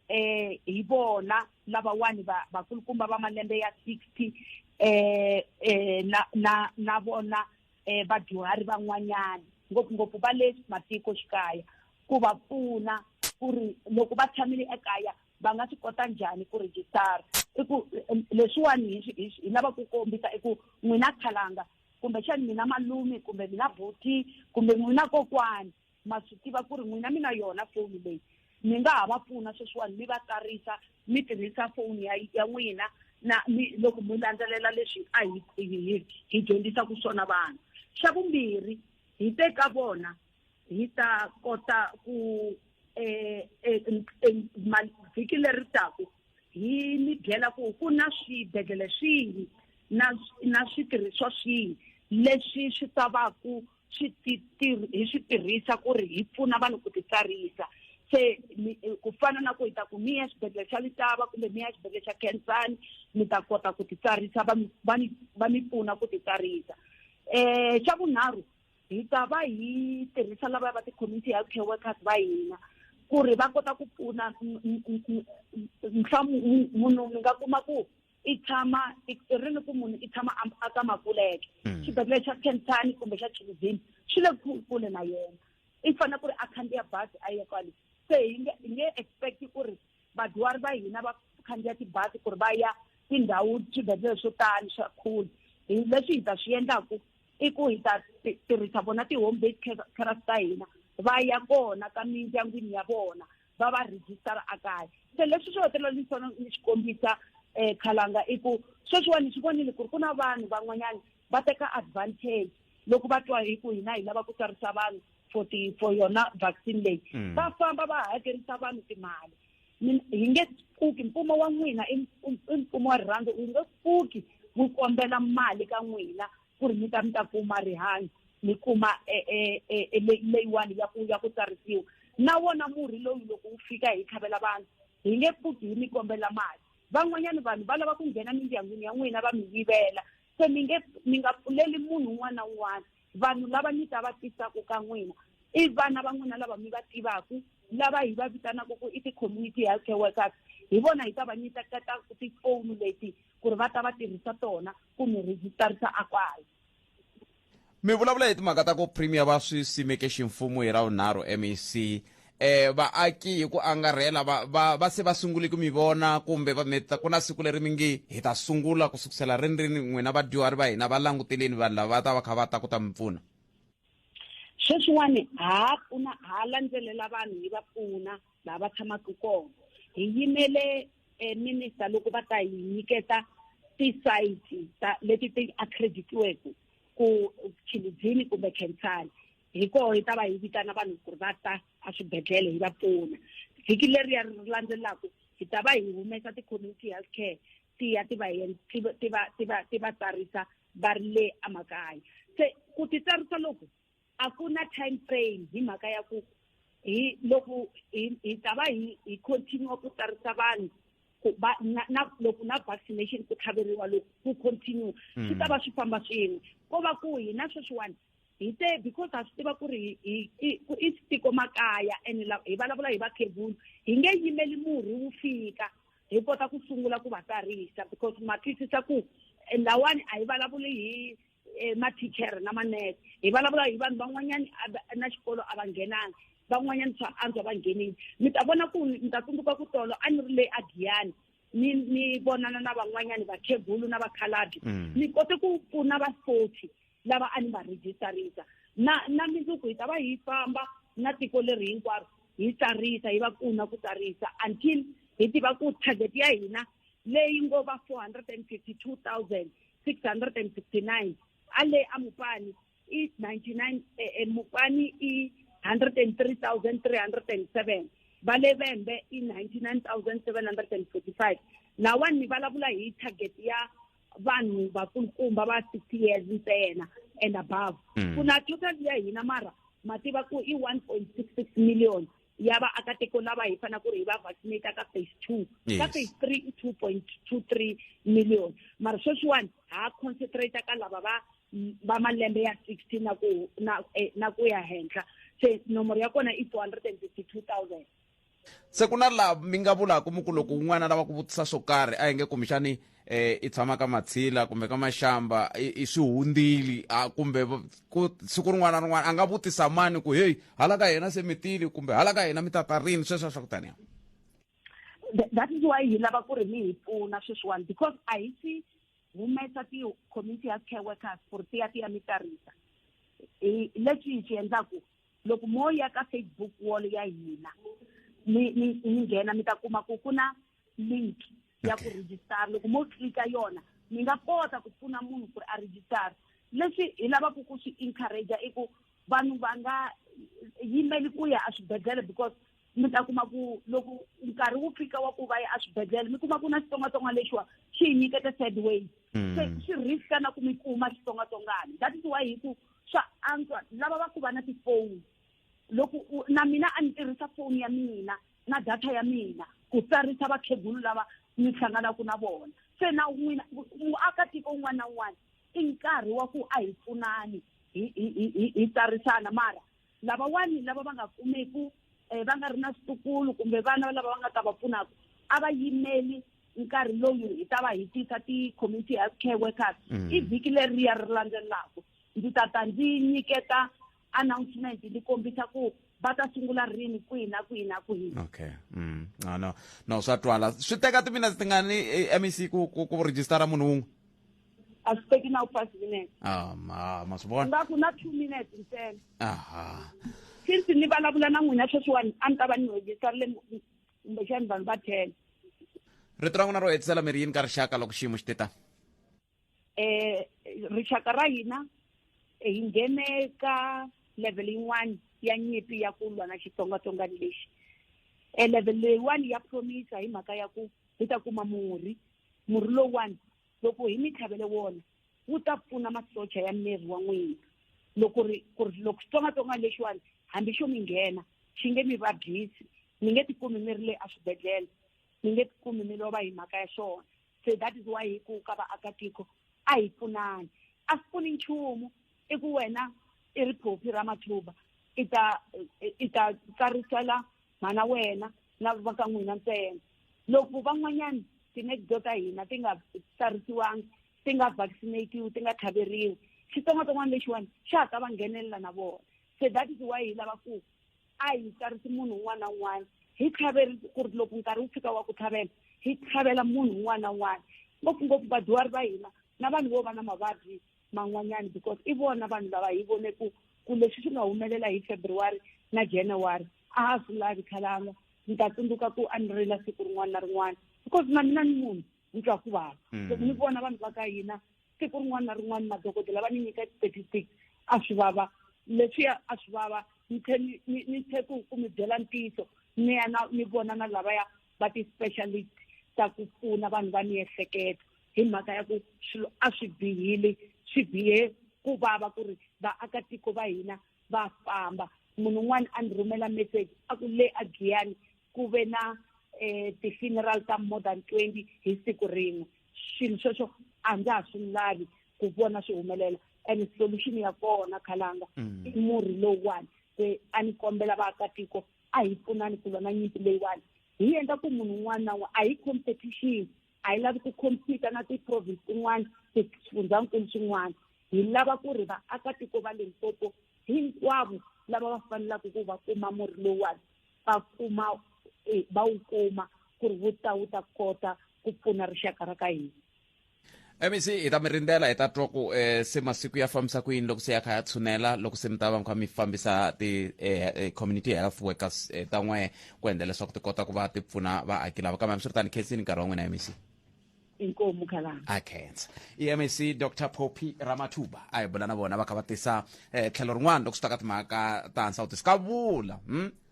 hi vona lavawani vakulukumba va malembe ya 60 na vona vadyuhari van'wanyana ngopfungopfu va le matikoxikaya ku va pfuna ku ri loko va tshamile ekaya va nga swi kota njhani ku rejistara. I ku leswiwani hi lava ku kombisa i ku n'wina khalanga kumbexani mina malume kumbe mina buti kumbe n'wina kokwani ma swi tiva ku ri n'wina mi na yona foni leyi mi nga ha va pfuna sweswiwani mi va tsarisa mi tirhisa foni ya n'wina na loko mi landzelela leswi a hi dyondzisaka swona vanhu. Xa vumbirhi hi te ka vona hi ta kota ku vhiki leri taku hi mi byela ku ku na swibedhlele swihi na switirhisiwa swihi leswi swi ta va ku hi swi tirhisa ku ri hi pfuna vanhu ku titsarisa. Se ku fana na ku hi ta ku mi ya xibedhlele xa Letaba kumbe mi ya xibedhlele xa Khensani mi ta kota ku titsarisa va mi pfuna ku titsarisa. Xa vunharhu hi ta va hi tirhisa lava va ti-community health care workers va hina ku ri va kota ku pfuna mhlawumbe munhu mi nga kuma ku i tshama i ri ni ku munhu i tshama a ka Makuleke xibedhlele xa Khensani kumbe xa Tshilidini xi le kule na yena i fanele ku ri a khandziya bazi a ya kwale. Se hi nge expect ku ri vadyuhari va hina va khandziya tibazi ku ri va ya tindhawu swibedhlele swo tani swa khulu. Hi leswi hi ta swi endlaku i ku hi ta tirhisa vona ti-home based carers ta hina va ya kona ka mindyangwini ya vona va va rejistara a kaya. Se leswi swo hetelela ni swona ni swi kombisa khalanga i ku sweswiwani swi vonile ku ri ku na vanhu van'wanyana va teka advantage loko va twa hi ku hina hi lava ku tsarisa vanhu for yona vaccine leyi va famba va hakerisa vanhu timali. Hi nge pfuki mfumo wa n'wina i mfumo wa rirhandzu wu nge pfuki wu kombela mali ka n'wina ku ri mi ta kuma rihanyo mi kuma leyiwani ya ku tsarisiwa. Na wona murhi lowu loko wu fika hi tlhavela vanhu hi nge pfuki hi mi kombela mali. Van'wanyana vanhu va lava ku nghena mindyangwini ya n'wina va mi yivela se mi nga pfuleli munhu un'wana na un'wana. Vanhu lava mi ta va tisaka ka n'wina i vana va n'wina lava mi va tivaka lava hi va vitanaka ku i ti-community health care workers hi vona hi ta va nyiketa tifoni leti ku ri va ta va tirhisa tona ku mi rejistarisa a kwala. Mi vulavula hi timhaka ta ku premier va swi simeke ximfumo hi ra vunharhu MEC vaaki hi ku angarhela va se va sungule ku mi vona kumbe ku na siku leri mi nge hi ta sungula ku sukusela rini rini n'wina vadyuhari va hina va languteleni vanhu lava va ta va kha va ta ku ta mi pfuna? Sweswiwani ha pfuna ha landzelela vanhu hi va pfuna laha va tshamaka kona. Hi yimele minister loko va ta hi nyiketa ti-site leti ti accreditiweke ku Tshilidzini kumbe Khensani hi koho hi ta va hi vitana vanhu ku ri va ta a swibedhlele hi va pfuna. Vhiki leriya ri landzelaka hi ta va hi humesa ti-community health care ti ya ti va tsarisa va ri le emakaya. Se ku ti tsarisa loko a ku na time frame hi mhaka ya ku hi loko hi ta va hi continue ku tsarisa vanhu ku va na loko na vaccination ku tlhaveriwa loko ku continue swi ta va swi famba swin'we. Ko va ku hina sweswiwani hi te because ha swi tiva ku ri i tiko makaya and hi vulavula hi vakhegula hi nge yimeli murhi wu fika hi kota ku sungula ku va tsarisa because ma twisisa ku lawani a hi vulavuli hi mathinchere na manese hi vulavula hi vanhu van'wanyana na xikolo a va nghenanga van'wanyana swa antswa va nghenile. Mi ta vona ku mi ta tsundzuka ku tolo a ni ri le aGiyani ni vonana na van'wanyana vakhegulu na vakhalabye ni kote ku pfuna va 40 lava a ni va rejistarisa na mindzuku hi ta va hi famba na tiko leri hinkwaro hi tsarisa hi va pfuna ku tsarisa until hi tiva ku target ya hina leyi ngo va 452,669 a le a Mupani i 99 Mupani i 103,307 va le Vhembe i 99,745. Lawani ni vulavula hi target ya vanhu vakulukumba va 60 years ntsena and above. Ku na total ya hina mara ma tiva ku i 1.66 million ya vaakatiko lava hi fanele ku ri hi va vaccinate ka phase 2 ka phase 3 i 2.23 million mara sweswiwani ha concentrate ka lava va Va malembe ya 60 na ku na na ku ya henhla, se nomboro ya kona i 452 000. Se ku na laha mi nga vulaka mi ku loko un'wana a lava ku vutisa swo karhi, a hi nge kumbexani i tshama ka Matshila kumbe ka Maxamba, i swi hundzile, a kumbe ku siku rin'wana na rin'wana a nga vutisa mani ku heyi, hala ka hina se mi tile, kumbe hala ka hina mi tata rini, sweswo swa ku taniya? That is why hi lava ku ri mi hi pfuna sweswiwani, because a hi si humesa ti-community health care workers ku ri ti ya ti ya mi tsarisa. Hi leswi hi swi endlaku, loko mo ya ka Facebook wall ya hina, mi nghena, mi ta kuma ku ku na link ya ku register. Loko mo klika yona, mi nga kota ku pfuna munhu ku ri a register. Leswi hi lavaka ku swi encourage i ku vanhu va nga yimeli ku ya eswibedhlele, because mi ta kuma ku loko nkarhi wu fika wa ku va ya eswibedhlele, mi kuma ku na xitsongwatsongwana lexiwa xi hi nyikete third wave. Se swi riska na ku mi kuma xitsongwatsongwana. That is why hi ku swa antswa lava va ku va na tifoni, loko na mina a ni tirhisa foni ya mina na data ya mina ku tsarisa vakhegulu lava ni hlanganaka na vona. Se na n'wina muakatiko un'wana na un'wana, i nkarhi wa ku a hi pfunani hi tsarisana. Mara lavawani lava va nga kumeku, va nga ri na switukulu kumbe vana lava va nga ta va pfunaka, a va yimeli nkarhi lowu hi ta va hi tisa ti-community health care workers. I vhiki leriya ri landzelaka ndzi ta ta ndzi nyiketa announcement, ndzi kombisa ku va ta sungula rini, kwihi na kwihi na kwihi. Okay, no, swa twala. Swi teka timinetse tingani, MEC, ku registera munhu wun'we? A swi teki na 5 minutes. Ah, ma swi vona. Nga ku na 2 minutes ntsena. Since ni vulavula na n'wina sweswiwani, a ni ta va ni registerile kumbexani vanhu va 10. Rito ra n'wina ro hetisela mi ri yini ka rixaka loko xiyimo xi te ta? Rixaka ra hina, hi nghene ka level yin'wana ya nyimpi ya ku lwa na xitsongwatsongwana lexi. Level leyiwani ya promise hi mhaka ya ku hi ta kuma murhi. Murhi lowuwani, loko hi mi tlhavele wona, wu ta pfuna masocha ya miri wa n'wina loko ri ku ri loko xitsongwatsongwana lexiwani hambi xo mi nghena, xi nge mi vabyisi, mi nge tikumi mi ri le eswibedhlele, mi nge tikumi mi lova hi mhaka ya xona. Se that is why hi ku ka vaakatiko, a hi pfunani. A swi pfuni nchumu i ku wena i ri Phophi ra Mathuba, i ta tsarisela mhana wena na va ka n'wina ntsena, loko van'wanyana ti-next door ta hina ti nga tsarisiwangi, ti nga vaccinatiwi, ti nga tlhaveriwi, xitsongwatsongwana lexiwani xa ha ta va nghenelela na vona. Se that is why hi lava ku a hi tsarisi munhu un'wana na un'wana, hi tlhaveri ku ri loko nkarhi wu fika wa ku tlhavela, hi tlhavela munhu un'wana na un'wana, ngopfungopfu vadyuhari va hina na vanhu vo va na mavabyi man'wanyana, because i vona vanhu lava hi vone ku leswi swi nga humelela hi February na January a ha swi lavi. Khalanga, ni ta tsundzuka ku a ni rila siku rin'wana na rin'wana, because na mina ni munhu, ni twa ku vava loko ni vona vanhu va ka hina siku rin'wana na rin'wana. Madokodela va ni nyika statistics, a swi vava leswiya, a swi vava. Ni tlhe ni tlhe ku mi byela ntiyiso, ni ya na ni vona na lavaya va ti-specialist ta ku pfuna vanhu va miehleketo, hi mhaka ya ku swilo a swi bihile, swi bihe ku vava ku ri vaakatiko va hina va famba. Munhu un'wana a ni rhumela message a ku le a Giyani ku ve na ti-funeral ta more than 20 hi siku rin'we. Swilo sweswo a ndza ha swi lavi ku vona swi humelela, and solution ya kona, Khalanga, i murhi lowuwani. Se a ni kombela vaakatiko, a hi pfunani ku lwa na nyimpi leyiwani, hi endla ku munhu un'wana na un'wana. A hi competition, a hi lavi ku compete na ti-province tin'wana, swifundzankulu swin'wana. Hi lava ku ri vaakatiko va Limpopo hinkwavo lava va fanelaka ku va kuma murhi lowuwani, va kuma, va wu kuma, ku ri wu ta kota ku pfuna rixaka ra ka hina. MEC, hi ta mi rindzela, hi ta twa ku se masiku ya fambisa ku yini loko se ya kha ya tshunela, loko se mi ta va mi kha mi fambisa ti community health workers ta n'we ku endla leswaku ti kota ku va ti pfuna vaaki lava. Kambe hambiswiritano, khensini nkarhi wa n'wina, MEC. Inkomu, Khalanga. A khensa. I MEC Dr Poppy Ramatuba a hi bula na vona, va kha va tisa tlhelo rin'wana loko swi ta ka timhaka ta nsawutiso. Ka vula,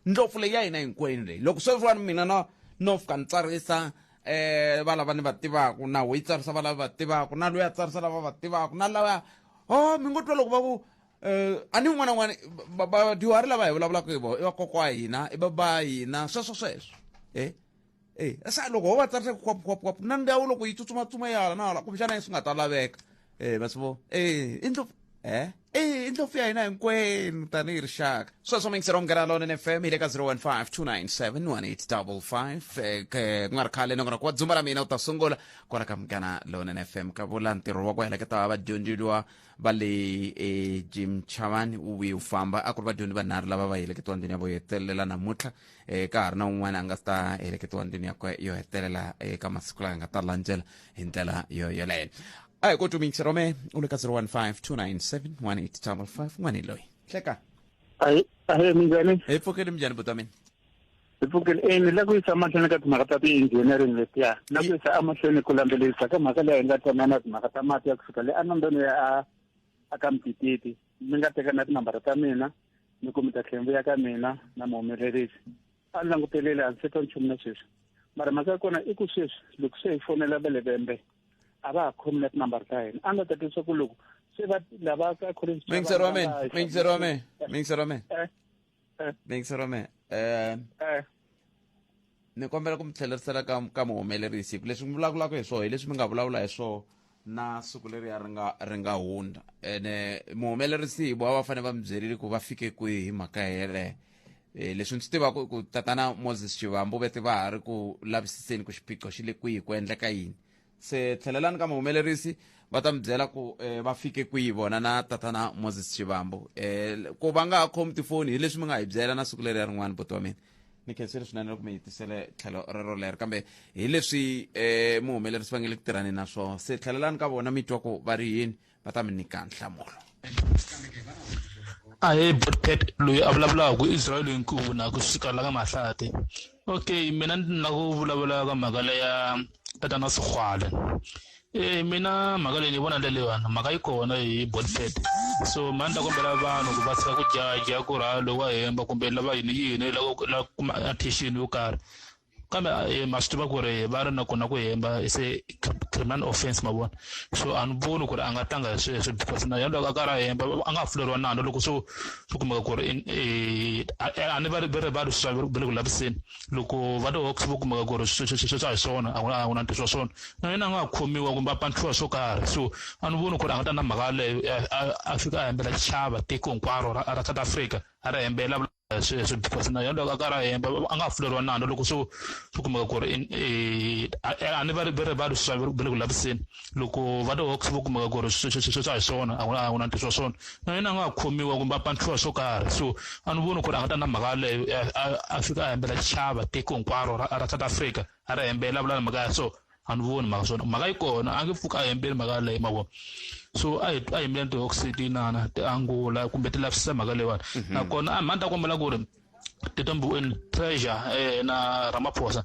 Ndlopfu leyi ya hina hinkwenu leyi, loko sweswiwani mina no fika ni tsarisa va lava ni va tivaku, na wo yi tsarisa va lava va tivaku, na loyi a tsarisa lava va tivaku, na lava oh mi ngo twa loko va ku a ni un'wana na un'wana, vadyuhari lava hi vulavulaka hi vona i vakokwa wa hina, i baba hina, sweswo sweswo. Sa loko ho va tsarisa kwap kwap kwap na ndhawu, loko yi tsutsumatsutsuma yala na hala, kumbexana swi nga ta laveka. Va swi vo i ndlopfu i ndlopfu ya hina hinkwenu tanihi rixaka. Sweswo mingisero Munghana Lonene FM hi le ka 015 297 1855. Ku nga ri khale nongonoko wa Dzumba ra Mina u ta sungula kwala ka Munghana Lonene FM. Ka vula ntirho wa ku heleketa vadyondziliwa va le Jim Chavani wu vuye wu famba. A ku ri vadyondzi vanharhu lava va heleketiwa ndlwini ya vo hetelela namuntlha. Ka ha ri na un'wana a nga ta heleketiwa ndlwini yakwe yo hetelela eka masiku lawa nga ta landzela hi ndlela yo yoleyo. A hi koti mingisero me u le ka 015 297 1855. N'wani loyi hleka. Ahe, minjhani? Hi pfukile. Minjhani, buti wa mina? Hi pfukile. Ni la ku yisa mahlweni ka timhaka ta ti-engineering letiya, na ku yisa emahlweni ku landzelerisa ka mhaka leyi nga twanana timhaka ta mati ya kusuka le anondoni ya a ka Mtititi. Mi nga teka na tinambara ta mina, mi ku mi ta tlhela mi vuya ka mina na muhumelerisi. A ni languteleli, a ndzi se twa nchumu na sweswi. Mara mhaka ya kona i ku sweswi loko se hi fonela va le Vhembe, a va ha khomi na tinambara ta hina. A nga ta twisisa ku loko se va lava ka college. Mingisero wa mina, mingisero wa mina, mingisero wa mina, mingisero wa mina, ni kombela ku mi tlhelerisela ka muhumelerisi, hi ku leswi mi vulavulaka hi swona hi leswi mi nga vulavula hi swona na siku leriya ri nga hundza. Ene muhumelerisi hi va fanele va mi byerile ku va fike kwihi hi mhaka yeleyo. Leswi ndzi swi tivaka ku tatana Moses Xivambu vete va ha ri ku lavisiseni ku xiphiqo xi le kwihi, ku endleka yini. Se tlhelelani ka muhumelerisi, va ta mi byela ku va fike kwihi vona na tatana Moses Xivambu, ku va nga ha khomi tifoni hi leswi mi nga hi byela na siku leriya rin'wana. Buti wa mina, ni khensile swinene loko mi hi tisele tlhelo rero lero, kambe hi leswi muhumelerisi va nge le ku tirhani na swona. Se tlhelelani ka vona mi twa ku va ri yini, va ta mi nyika nhlamulo. Ahee, Botpet loyi a vulavulaka Israel Nkubu na kusuka la ka Mahlate. Okay, mina ni la ku vulavula ka mhaka leya tatana Sexwale. Mina mhaka leyi ni vona ndlela leyiwani, mhaka yi kona hi Botpet. So mina ni ta kombela vanhu ku va tshika ku jaja ku ri loyi wa hemba kumbe lava yini yini, lava ku kuma attention yo karhi. Kambe ma swi tiva ku ri va ri na kona ku hemba is a criminal offense, ma vona. So a ni voni ku ri a nga tlanga hi sweswo, because na yena loko a karhi a hemba a nga pfuleriwa nandzu loko swo kumeka ku ri a ni va ri va ri swa va le ku laviseni. Loko va ti-Hawks vo kumeka ku ri sweswo a hi swona, a ku na ntiyiso wa swona, na yena a nga khomiwa kumbe a panchiwa swo karhi. So a ni voni ku ri a nga ta na mhaka yaleyo, a fika a hembela xichava tiko hinkwaro ra South Africa, a ri hembela sweswo, because na yena loko a karhi a hemba a nga pfuleriwa nandzu loko swo kumeka ku ri a ni va ri va ri swa va le ku laviseni. Loko va ti-Hawks vo kumeka ku ri sweswo a hi swona, a ku na ntiyiso wa swona, na yena a nga khomiwa kumbe a panchiwa swo karhi. So a ni voni ku ri a nga ta na mhaka yaleyo, a fika a hembela xichava tiko hinkwaro ra South Africa, a ri hembela a vula mhaka ya so. A ni voni mhaka swona, mhaka yi kona, a nge pfuki a hembeli mhaka yaleyo, ma vona. So a hi yimeleni ti-Hawks tinana ti angula kumbe ti lavisisa mhaka leyiwani. Nakona a mhani ta kombela ku ri Tito Mboweni, Treasure na Ramaphosa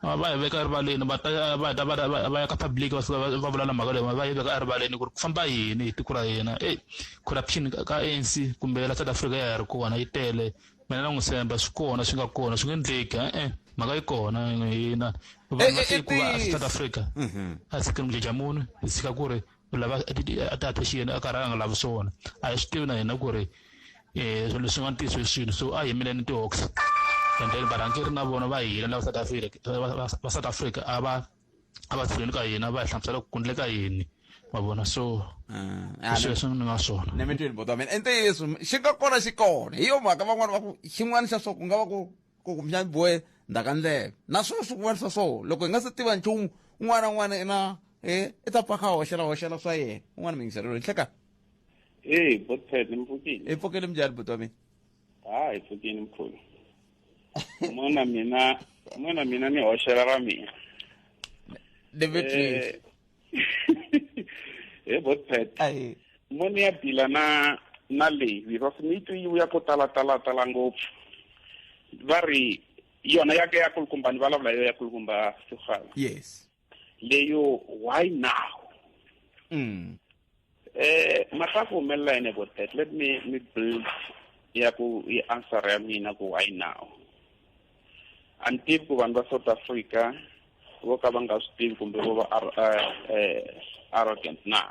va hi veka erivaleni, va ta va ta va ya ka public, va fika va vula na mhaka leyi, va yi veka erivaleni ku ri ku famba yini hi tiko ra hina. Ey, corruption ka ANC kumbe la South Africa ya ha ri kona, yi tele. Mina na n'wi tshemba, swi kona, swi nga kona, swi nge endleki. E-e, mhaka yi kona hina vanhu va tiko va South Africa a tshikeni ku jaja munhu, hi tshika ku ri u lava ti-attention a karhi a nga lavi swona. A hi swi tivi na hina ku ri swilo leswi nga ntiyiso hi swilo. So a hi yimeleni ti-Hawks, and then varhangeri na vona va hina lava South Africa, va South Africa a va tshuleni ka hina, va hi hlamusela ku ndleka yini, ma vona. So sweswo ni nga swona. Ni mi twini, buti wa mina. I ntiyiso, xi nga kona xi kona. Hi yo mhaka van'wani va ku xin'wana xa swo ku nga va ku kumbexana bohe ndzhaka ndleve na swo swin'wana swa swoho. Loko hi nga se tiva nchumu, un'wana na un'wana i na i ta pfa kha hoxela hoxela swa yena. Un'wana mingiselo loyi hleka. Hey, Botpet, ni mpfukile. Hi pfukile. Minjhani, buti wa mina? Ha, hi pfukile, mkhulu. Mona mina ni hoxela ra mina. Ni mi twini. He Botpet. Moni ya bila na leyi because ni twi yi vuya ko tala tala tala ngopfu. Va ri yona ya ya kulukumba, ni vulavula yo ya kulukumba Sexwale. Leyo why now? Mhaka ku humelela yini, Botpet? Let me build ya ku i answer ya mina ku why now. A ni tivi ku vanhu va South Africa vo ka va nga swi tivi kumbe vo va arrogant na,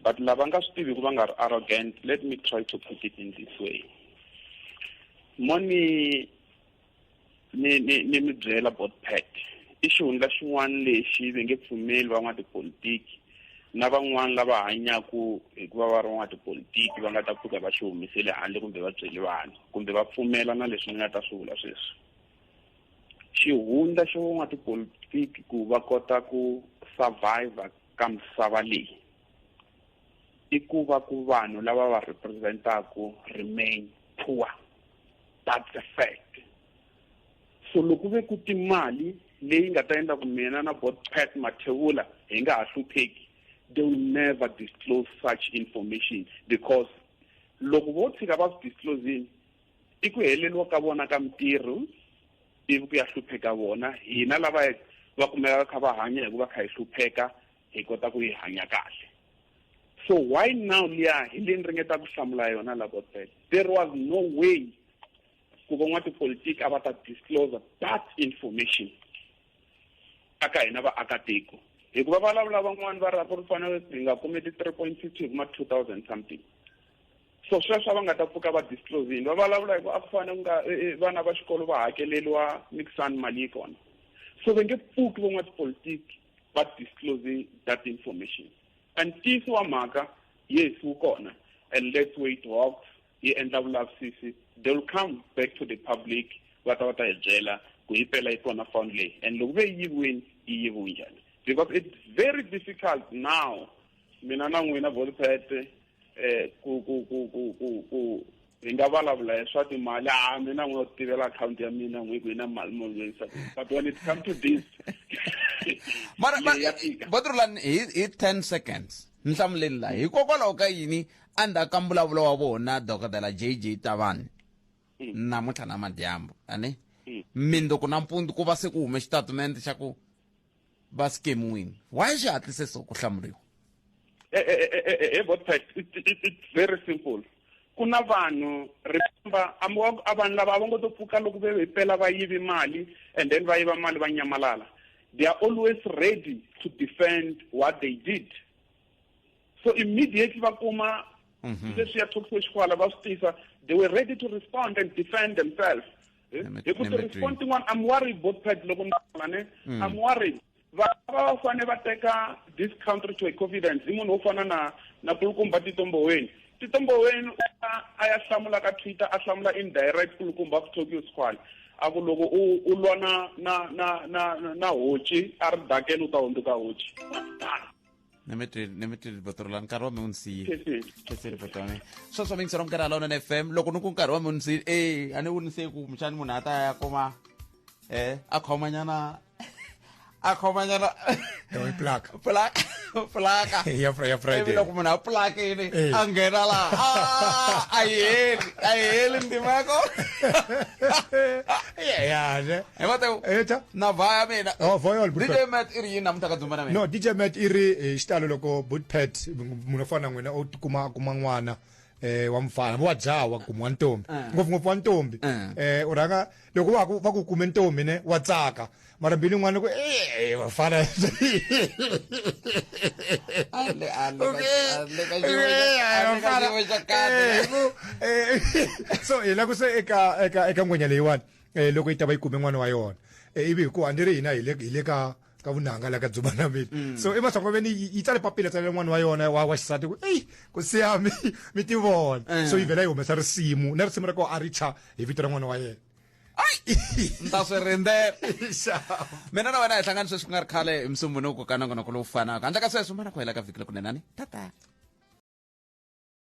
but lava nga swi tivi ku va nga ri arrogant, let me try to put it in this way. Moni ni mi byela, Botpet, i xihundla xin'wana lexi va nge pfumeli van'watipolitiki. Na van'wani lava hanyaku hikuva va ri van'watipolitiki va nga ta pfuka va xi humesele handle kumbe va byele vanhu kumbe va pfumela na leswi ni nga ta swi vula sweswi. Xihundla xa van'watipolitiki ku va kota ku survivor ka misava leyi i ku va ku vanhu lava va representaku remain poor. That's a fact. So loko ve ku timali leyi nga ta endla ku mina na bot Pat Mathebula hi nga ha hlupheki, they will never disclose such information, because loko vo tshika va swi disclosini i ku heleriwa ka vona ka mintirho, ivi ku ya hlupheka vona. Hina lava va kumeka kha va hanya hi ku va kha hi hlupheka, hi kota ku yi hanya kahle. So why now liya hi leyi ni ringeta ku hlamula yona la bot Pat? There was no way ku van'watipolitiki a va ta disclose that information aka hina vaakatiko, hikuva vulavula van'wani va ri a ku ri fanele hi nga kumi ti-3.50 hi kuma 2000 something. So sweswo a va nga ta pfuka va disclosini, va vulavula hi ku a ku fanele ku nga vana va xikolo va hakeleriwa mikisani mali yi kona. So va nge pfuki van'watipolitiki va disclose that information. And ntiyiso wa mhaka, yes, wu kona, and let's wait Hawks yi endla vulavisisi, they will come back to the public, va ta va ta hi byela ku hi pela yi kona fund leyi, and loko ve yi yiviwini, yi yiviwe njhani, because it's very difficult now mina na n'wina Volpet ku ku ku ku ku ku hi nga vulavula hi swa timali. A mina n'wi tivela akhawunti ya mina n'wi ku yi na mali muni, but when it come to this, mara Botrolani, hi 10 seconds nhlamuleni laha, hikokwalaho ka yini endzhaku ka mbulavulo wa vona Dokodela JJ Tabane namuntlha na madyambu ani mindzuku nampundzu ku va se ku hume xitatimende xa ku va skemiwini, why xi hatlise so ku hlamuriwa? Botpet, it's very simple. Ku na vanhu, remember, a vanhu lava a va ngo to pfuka loko ve hi pela va yivi mali and then va yiva mali va nyamalala. They are always ready to defend what they did. So immediately va kuma leswi ya Tokyo Sexwale va swi tisa, they were ready to respond and defend themselves. Hi ku ti-respond tin'wana, I'm worried, Botpet, loko ni ne, I'm worried. Va va fanele va teka this country to a confidence i munhu wo fana na kulukumba Tito Mboweni. Tito Mboweni a ya hlamula ka Twitter, a hlamula indirect kulukumba ku Tokyo Sexwale, a ku loko u lwa na hoci a ri dakeni u ta hundzuka hoci. Ni mi twile Botrolani, nkarhi wa mi wu ni siyile. Khensile buti wa mina. Sweswo mi yingisela Munghana Lonene FM. Loko ni ku nkarhi wa mi wu ni siyile, e a ni wu ni siye ku kumbexani munhu a ta ya kuma a khomanyana yi plaka. Plaka, plaka. Ya Friday. Ivi loko munhu a plakini a nghena laha, a yi heli, a yi heli ndzima ya kona. Ya ne. Hi Matewu na vhaya mina. Oh, vhaya. DJ Matt i ri yini namuntlha ka Dzumba na mina? No, DJ Matt i ri hi xitalo loko Bootpet munhu o fana na n'wina u tikuma a kuma n'wana wa mfana wa jaha wa kuma wa ntombi, ngopfu ngopfu wa ntombi, u rhanga loko va ku kume ntombi ne wa tsaka, mara mbilu yin'wana ku vafana. So hi la ku se eka ngwenya leyiwani, loko yi ta va yi kume n'wana wa yona, ivi hikuva a ni ri hina hi le ka vunanga la ka Dzumba na mina, so ematshan'weni yi tsale papila, tsalela n'wana wa yona wa xisati ku eyi ku siya mi ti vona, so yi vhela yi humesa risimu, na risimu ra kona a ri cha hi vito ra n'wana wa yena. Ni ta swi rindzela. Mina na wena hi hlangani sweswi ku nga ri khale hi Musumbunuko ka nongonoko lowu fanaka. Handle ka sweswo, mana ku hela ka vhiki lokunenani, tata.